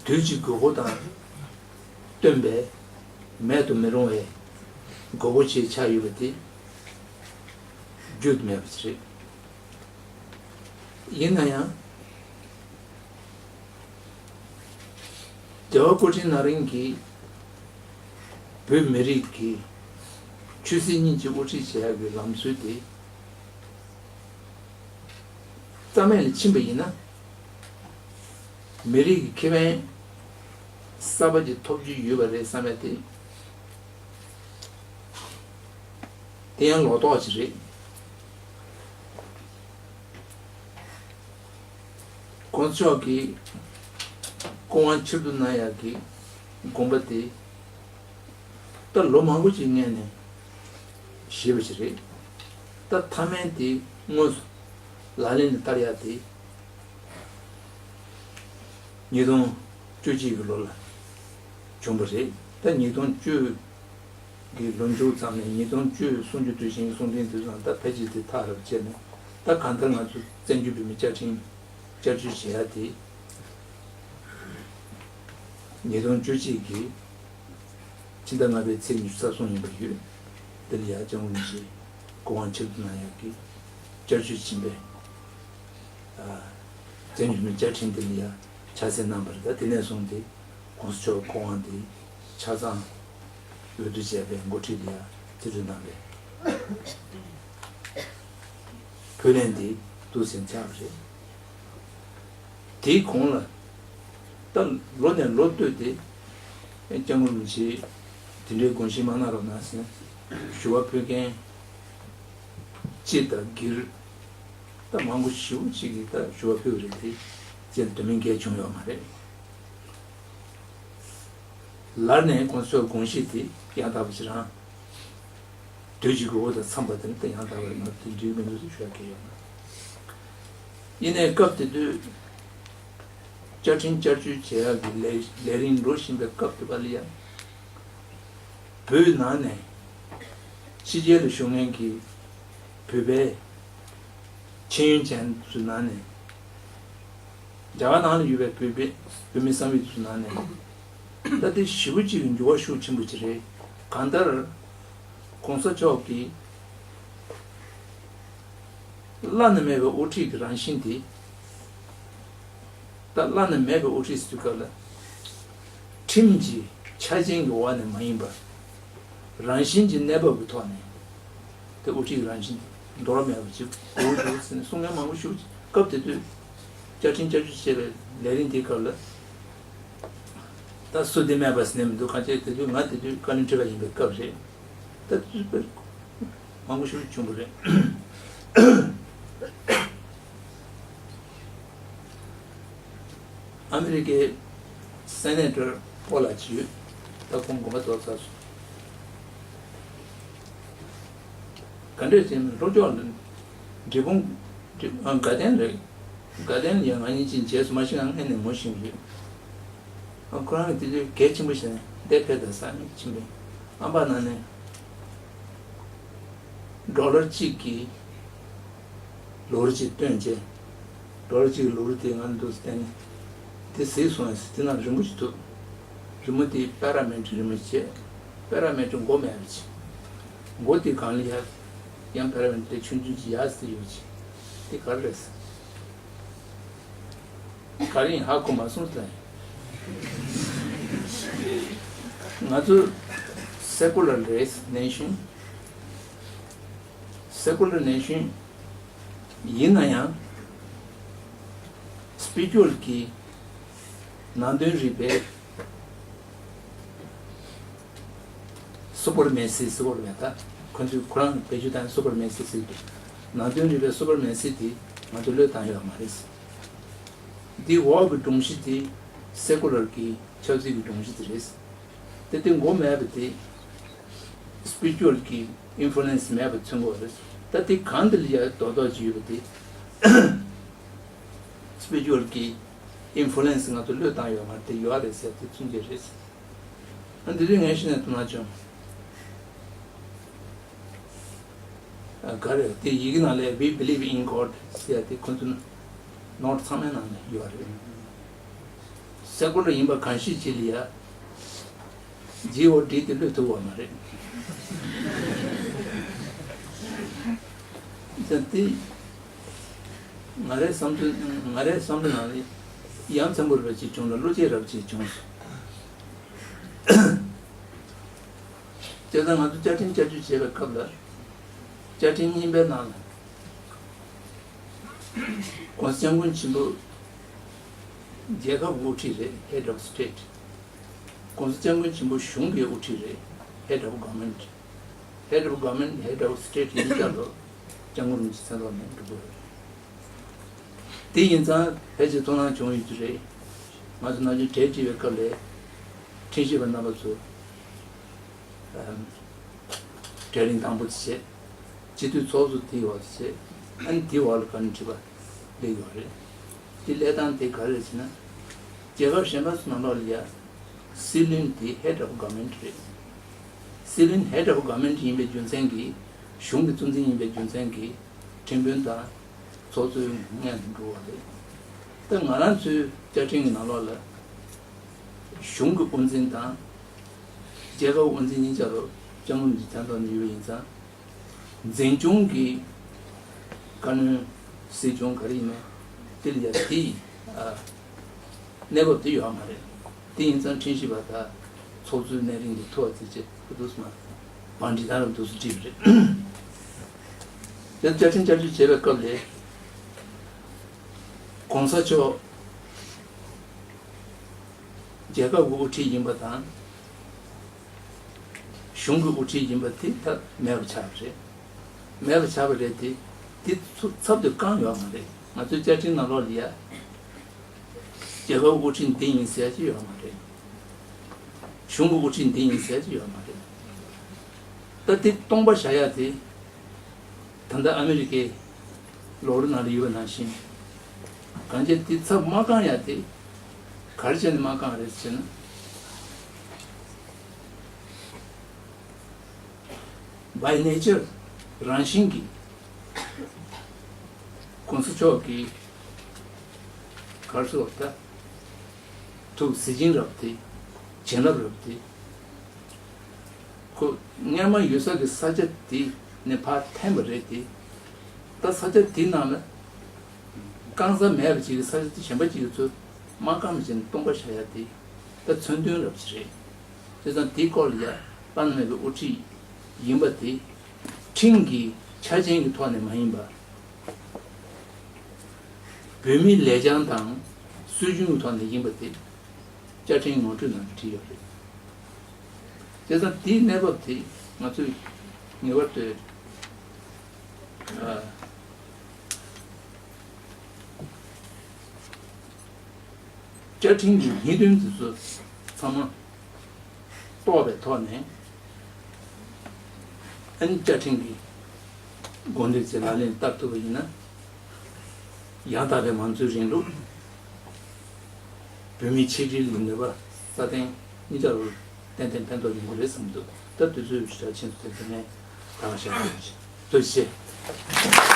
དུས་ཀྱི་དགོས་མཁོ་དང་བསྟུན་པའི་མེད་དུ་མི་རུང་བའི་དགོས་མཁོ་ཅིག་ཆགས་ཡོད་པ་དེ་བརྗོད་དུ་མེད་པ་ཞིག་རེད། ཡིན་ན་ཡང་། རྒྱལ་བ་སྐུ་ཕྲེང་ན་རིམ་གྱིས་བོད་མི་རིགས་ཀྱི་ཆོས་སྲིད་གཉིས་ཀྱི་དབུ་ཁྲིད་བྱེད་ཡག་གི་ལམ་སྲོལ་དེ་རྩ་མེད་ལ་ཕྱིན་པ་ཡིན་ན། མི་རིགས་ཀྱི་ཁེ་ཕན་གསར་པ་ཅིག་ཐོབ་རྒྱུ་ཡོད་པ་རེད་བསམ་ཡ་དེ། དེ་ཡང་ལོག་རྟོག་ཅིག་རེད། ༸གོང་ས་མཆོག་གིས་སྐུ་དབང་ཕྱིར་བསྡུ་གནང་ཡག་གི་དགོངས་པ་དེ། ད་ལོ་མང་པོ་ཅིག་སྔོན་ནས་བཞེས་པ་ཞིག་རེད། ད་མཐའ་མའི་དེ་དངོས་སུ་ལག་ལེན་ལ་བསྟར་ཡག་དེ་ཉིས་སྟོང་བཅུ་གཅིག་གི་ལོ་ལ་བྱུང་བ་རེད། ད་ཉིས་སྟོང་བཅུ་གི་ལོ་མཇུག་ཙམ་ནས་ཉིས་སྟོང་བཅུ་གསུམ་བཅུ་དུས་ཆེན་གསུང་འཕྲིན་དུས་ཙམ་ད་ཕལ་ཆེར་དེ་ཐག་རབ་བཅད་ནས། ད་གང་ལྟར་ང་ཚོ་བཙན་བྱོལ་བོད་མི་བཅའ་ཁྲིམས་བསྐྱར་བཅོས་བྱེད་ཡག་དེ་ཉིས་སྟོང་བཅུ་གཅིག་གི་ ཕྱི་ཟླ་ལྔ་པའི་ཚེས་ཉི་ཤུ་རྩ་གསུམ་ཡིན་པ་ཡོད། འདི་ལ་ཡང་སྐྱབས་མགོན་རིན་པོ་ཆེས་སྐུ་དབང་ཆེད་དུ་གནང་ཡག་གི་བསྐྱར་བཅོས་ཕྱིན་པས། ཨ། བཙན་བྱོལ་མི་བཅའ་ཁྲིམས་དེ་ལ་ཡང་ཕྱག་འཚལ་གནང་བ་རེད། ད་དེ་ནས་བཟུང་སྟེ་༸གོང་ས་མཆོག་སྐུ་དབང་དེ་ཆ་ཚང་འོས་བསྡུ་བྱས་པའི་འགོ་ཁྲིད་ལ་ཡང་རྩིས་སྤྲོད་གནང་བས། བོད་ལན་དེ་འདུག་སེ་ཆགས་པ་རེད། དེའི་གོང་ལ་ད་ལོ་ནས་ལོ་བསྟོད་དེ་སྐྱབས་མགོན་རིན་པོ་ཆེས་དེ་འདྲའི་དགོངས་བཞེས་མ་གནང་རོགས་གནང་ཟེར་ཞུ་བ་ཕུལ་མཁན་སྤྱི་དང་སྒེར་ད་མང་པོ་ཞེ་པོ་ཅིག་གིས་ད་ཞུ་བ་ཕུལ་བ་རེད། དེ་རྗེས་ལ་དོན་སྨིན་གལ་བྱུང་ཡོད་མ་རེད། ལར་ནས་༸གོང་ས་མཆོག་དགོངས་བཞེས་དེ་ཡང་དག་པ་ཞིག་རང་དུས་ཀྱི་འགོར་བ་དང་འཚམས་པ་དེ་ནི་ད་ཡང་དག་པ་རེད་མ་གཏོགས་དེ་འགྲིག་མི་འདུག་ཟེར་ཞུ་ཡག་གི་ཡོད་མ་རེད། ཡིན་ནའི་སྐབས་དེ་དུས་བཅའ་ཁྲིམས་བསྐྱར་བཅོས་བྱེད་ཡག་གི་ལས་ལས་རིམ་འགྲོ་བཞིན་པའི་སྐབས་དེ་པ་ལ་ཡང་བོད་ནང་ནས་ཕྱི་རྒྱལ་ལ་བཞུགས་མཁན་གྱི་བོད་པའི་ཤེས་ཡོན་ཅན་ཚོའི་ནང་ནས། རྒྱ་གར་ནང་ལ་ཡོད་པའི་བོད་པའི་བོད་མི་བསམ་ཡས་ཚོའི་ནང་ནས་ད་དེ་ཞེ་པོ་ཅིག་གི་འགྱུར་བ་ཤུགས་ཆེན་པོ་ཅིག་རེད། གང་ལྟར་༸གོང་ས་མཆོག་གིས་བླ་ན་མེད་པའི་དབུ་ཁྲིད་ཀྱི་རང་བཞིན་དེ། ད་བླ་ན་མེད་པའི་དབུ་ཁྲིད་ཟེར་དུས་སྐབས་ལ་ཁྲིམས་ཀྱི་ཆ་རྐྱེན་གྱི་འོག་ནས་མ་ཡིན་པར། རང་བཞིན་གྱི་གནས་བབ་ཀྱི་ཐོག་ནས་དེ་དབུ་ཁྲིད་ཀྱི་རང་བཞིན་འདོར་མེད་པ་ཅིག་དགོས་འདུག་ཟེར་ནས་གསུང་མཁན་མང་པོ་ཞིག་སྐབས་དེ་དུས་བཅའ་ཁྲིམས་བསྐྱར་བཅོས་བྱས་པའི་ལས་རིམ་དེའི་སྐབས་ལ་ད་སུ་དེ་མེད་པ་ཟེར་ནས་མི་འདུག་གང་ཅི་དེ་དུས་ང་དེ་དུས་བཀའ་བློན་ཁྲི་པ་ཡིན་པའི་སྐབས་རེད། ད་དུས་དཔེ་མང་པོ་ཞིག་བྱུང་བ་རེད། ཨ་མི་རི་ཀའི་སེ་ནེ་ཊར་པོ་ལ་ཅིག་ཡོད། ད་ཁོང་དགོངས་པ་རྫོགས་ཚར་སོང་། ག་འདྲས་ཟེར་ན་ལྷོ་ཕྱོགས་ལ་འབྲས་སྤུངས་འབྲས་ཨ་དགའ་ལྡན་རེད། དགའ་ལྡན་ལ་ཡང་ང་གཉིས་ཅིག་མཇལ་སོང་། མ་གཞི་ང་སྔོན་ནས་ངོ་ཤེས་ཀྱི་ཡོད། ཨ་ཁོ་རང་གིས་དེ་དུས་གལ་ཆེན་པོ་བྱས་ནས་འདིར་ཕེབས་དང་ཟེར་ནས་ཕྱིན་པས། ཨམ་བན་ནང་ནས་ཌོ་ལར་གཅིག་གི་ལོ་རེ་གཅིག་བཏོན་རྗེས། ཌོ་ལར་གཅིག་གི་ལོ་རེ་དེ་ང་འདུག་བསྟན་ནས་དེ་གཟིགས་སོང་ཟེར། དེ་ན་རི་མོ་ཞིག་འདུག་རི་མོ་དེ་པེ་ར་མིལ་ཊི་རི་མོ་བྱས། པེ་ར་མིལ་ཊི་མགོ་མེད་པ་བྱས། མགོ་དེ་སྒང་ལ་ཡ་ཡང་པེ་ར་མིལ་ཊི་ཆུང་ཆུང་ཅིག་ཡར་ཟེར་ཡོད་བྱས། དེ་ག་རེ་རེད་ཟེར། ག་རེ་ཡིན་ཧ་གོ་མ་སོང་ཟེར། ང་ཚོ་སེ་ཀུ་ལར་རེད། ནེ་ཤན། སེ་ཀུ་ལར་ནེ་ཤན་ཡིན་ན་ཡང་སི་པི་རི་ཅུ་ཨལ་གྱི་ནང་དོན་རིག་པའི་སུ་པར་མེ་སི་ཟེར་བ་རེད། ད་ཁོ་ཚོས་ཁོ་རང་བེད་སྤྱོད་བཏང་སུ་པར་མེ་སི་ཟེར་གྱི་འདུག་ནང་དོན་རིག་པའི་སུ་པར་མེ་སི་དེ་ང་ཚོ་བློས་བཏང་ཡོད་མ་རེད། འདི་འོག་གི་སྒྲོམ་གཞི་དེ་སེ་ཀུ་ལར་གྱི་ཆབ་སྲིད་ཀྱི་སྒྲོམ་གཞི་དེ་རེད། དེ་དེ་མགོ་མེད་པ་དེ་སི་པི་རི་ཅུ་ཨལ་གྱི་ཨིན་ཕུ་ལུ་ཨེན་སི་མེད་པ་མཚོན་དགོས་རེད། ད་དེ་གང་དེ་ལ་ཡ་རྡོག་རྡོག་ཅིག་ཡོད་པ་དེ་སི་པི་རི་ཅུ་ཨལ་གྱི་ཨིན་ཕུ་ལུ་ཨེན་སི་ང་ཚོ་བློས་བཏང་ཡོད་མ་རེད། དེ་ཡོད་རེད་ཟེར་དེ་མཚོན་གྱི་རེད། ཨ་འདི་རིང་ངས་ཤེས་ནས་དུ་མ་བྱུང་། ཨ་ག་རེ་དེ་ཡི་གེ་ནང་ལ་We believe in God ཟེར་ཡ་དེ་ཁོ་ཚོ་ནོར་ཚང་མའི་ནང་ལ་ཡོད་རེད། སེ་ཀུ་ལར་ཡིན་པ་གང་ཤེས་ཅིག་ལ་ཡ་ཇི་ཨོ་ཌི་དེ་བློས་ཐུབ་པ་མ་རེད། ད་དེ་ང་རའི་བསམ་ཚུལ་ང་རའི་བསམ་བློ་ནང་ལ་ཡ་མཚན་པོ་རབ་ཅིག་བྱུང་ལ་བློ་སྐྱེད་རབ་ཅིག་བྱུང་སོང་། བྱས་ཙང་ང་ཚོ་བཅའ་ཁྲིམས་བསྐྱར་བཅོས་བྱེད་པའི་སྐབས་ལ་བཅའ་ཁྲིམས་རྙིང་པའི་ནང་ལ་༸གོང་ས་༸སྐྱབས་མགོན་ཆེན་པོ་རྒྱལ་ཁབ་དབུ་ཁྲིད་རེད། Head of State། ༸གོང་ས་༸སྐྱབས་མགོན་ཆེན་པོ་གཞུང་གི་དབུ་ཁྲིད་རེད། Head of Government། Head of Government Head of State ཡིན་ཙང་ལོ་༸སྐྱབས་མགོན་རིན་པོ་ཆེ་མཚན་ཐོག་ནས་འགྲོ་དགོས་རེད། དེ་ཡིན་ཙང་ཕལ་ཆེར་ཚོར་སྣང་བྱུང་ཡོད་ཀྱི་རེད། ང་ཚོ་ནམ་རྒྱུན་གྲལ་བསྒྲིགས་པའི་སྐབས་ལ་ཁྲིམས་ཞིབ་པ་རྣམ་པ་ཚོ་གྲལ་རིམ་དང་པོ་དེ་བྱས། སྤྱི་འཐུས་ཚོགས་གཙོ་དེའི་འོག་ཏུ་བྱས། ཨ་ནི་དེའི་འོག་ལ་བཀའ་བློན་ཁྲི་པ་སླེབས་ཡོད་རེད། དེ་སླེབས་སྟངས་དེ་ག་རེད་ཟེར་ན། རྒྱལ་ཁབ་གཞན་པ་ཚོ་ནང་ལོགས་ལ་ཡ་སྲིད་བློན་དེ་Head of Government རེད། སྲིད་བློན་Head of Government ཡིན་པའི་རྒྱུ་མཚན་གྱིས་གཞུང་གི་གཙོ་འཛིན་ཡིན་པའི་རྒྱུ་མཚན་གྱིས་ཁྲིམས་དཔོན་དང་ཚོགས་གཙོའི་སྔོན་དུ་འགྲོ་བ་རེད། ད་ང་རང་ཚོའི་བཅའ་ཁྲིམས་ཀྱི་ནང་ལོགས་ལ་གཞུང་གི་དབུ་འཛིན་དང་ རྒྱལ་ཁབ་དབུ་འཛིན་གཉིས་ཆ་རུ་སྤྱང་ཀི་མི་འདུག་དོན་དག་ནི་ཡོད་པ་ཡིན་ཙང་། འཛིན་སྐྱོང་གི་བཀའ་བློན་སྲིད་སྐྱོང་ག་རེ་ཡིན་ནའི་དེ་ལ་ཡ་དེ་ཨ་གནས་བབ་དེ་ཡོད་མ་རེད། དེ་ཡིན་ཙང་ཁྲིམས་ཞིབ་པ་དང་ཚོགས་གཙོའི་གནས་རིམ་གྱི་ཐོག་ཚིག་བཅད་ཁུ་འདུག་སེ་མ་བང་སྒྲིག་དང་རུ་འདུག་སེ་བྲིས་པ་རེད། དེ་བཅའ་ཁྲིམས་བསྐྱར་བཅོས་བྱས་པའི་སྐབས་ལས་གོང་ས་མཆོག་རྒྱལ་ཁབ་ཀྱི་དབུ་ཁྲིད་ཡིན་པ་དང་། གཞུང་གི་དབུ་ཁྲིད་ཡིན་པ་དེ་ད་མེད་པ་ཆགས་པ་རེད། མེད་པ་ཆགས་པ་རེད་དེ། དེ་ཚུ་ཚབ་ཏུ་བཀང་ཡོད་མ་རེད། ང་ཚོའི་བཅའ་ཁྲིམས་ནང་ལོགས་ལ་ཡ། རྒྱལ་ཁབ་དབུ་ཁྲིད་འདི་ཡིན་ཟེར་གྱི་ཡོད་མ་རེད། གཞུང་གི་དབུ་ཁྲིད་འདི་ཡིན་ཟེར་གྱི་ཡོད་མ་རེད། ད་དེ་སྟོང་པ་བཞག་ཡ་དེ། ད་ལྟ་ཨ་མི་རི་ཀའི་ལོ་རྒྱུས་ནང་ལ་ཡོད་པ་ནང་བཞིན། གང་ཅི་དེ་ཚབ་མ་བཀང་ཡ་དེ། ག་རེ་བྱས་ནས་མ་བཀང་རེད་ཟེར་ན། By nature རང་བཞིན་གྱིས་གོང་ས་མཆོག་གིས་ག་རེ་ཟེར་བ་ད། ཐུགས་གཟི་བྱིན་རབ་དེ། བྱིན་རླབས་རབ་དེ། ཁོ་སྔོན་མ་ཡོད་ས་གི་ས་ཆ་དེ་ནས་ཕར་འཐེན་པ་རེད་དེ། ད་ས་ཆ་དེ་ནང་ལ་བཀང་ས་མེད་པ་ཅིག་གི་ས་ཆ་དེ་གཞན་པ་ཅིག་གི་ཚུར་མ་བཀང་བ་བྱས་ནས་སྟོང་པ་བཞག་ཡ་དེ་ད་མཚོན་དོན་རབ་ཅིག་རེད། བྱས་ཙང་དེའི་སྐོར་ལ་ཡ་པར་ལེན་པའི་དབུ་ཁྲིད་ཡིན་པ་དེ་ཁྲིམས་ཀྱི་ཆ་རྐྱེན་གྱི་ཐོག་ནས་མ་ཡིན་པ། བོད་མིའི་ལེགས་བྱང་དང་སྲོལ་རྒྱུན་གྱི་ཐོག་ནས་ཡིན་པ་དེ་བཅའ་ཁྲིམས་ངོ་སྤྲོད་ནང་དུ་བྲིས་ཡོད་རེད། བྱས་ཙང་དེའི་གནས་བབ་དེ་ང་ཚོས་ངེས་པར་དུ་ཨ། བཅའ་ཁྲིམས་ཀྱི་ཉེས་དོན་དེ་ཚོ་ཚང་མ་རྟོགས་པའི་ཐོག་ནས། ཨ་ནི་བཅའ་ཁྲིམས་ཀྱི་དགོངས་དོན་ཚོ་ལག་ལེན་བསྟར་ཐུབ་པ་ཡིན་ན། ཡང་དག་པའི་མང་གཙོའི་རིང་ལུགས་བོད་མིའི་ཆིག་སྒྲིལ་གྱི་ནུས་པ་སྲ་བརྟན་གཉིས་ཆ་རུ་ཏན་ཏན་ཕན་ཐོགས་ཡོང་གི་རེད་བསམ་འདུག་ད་དུས་ཚོད་ཞེ་དྲག་ཕྱིན་སོང་། དེ་ནས་ད་ག་ཞིག་ཐུགས་རྗེ་ཆེ།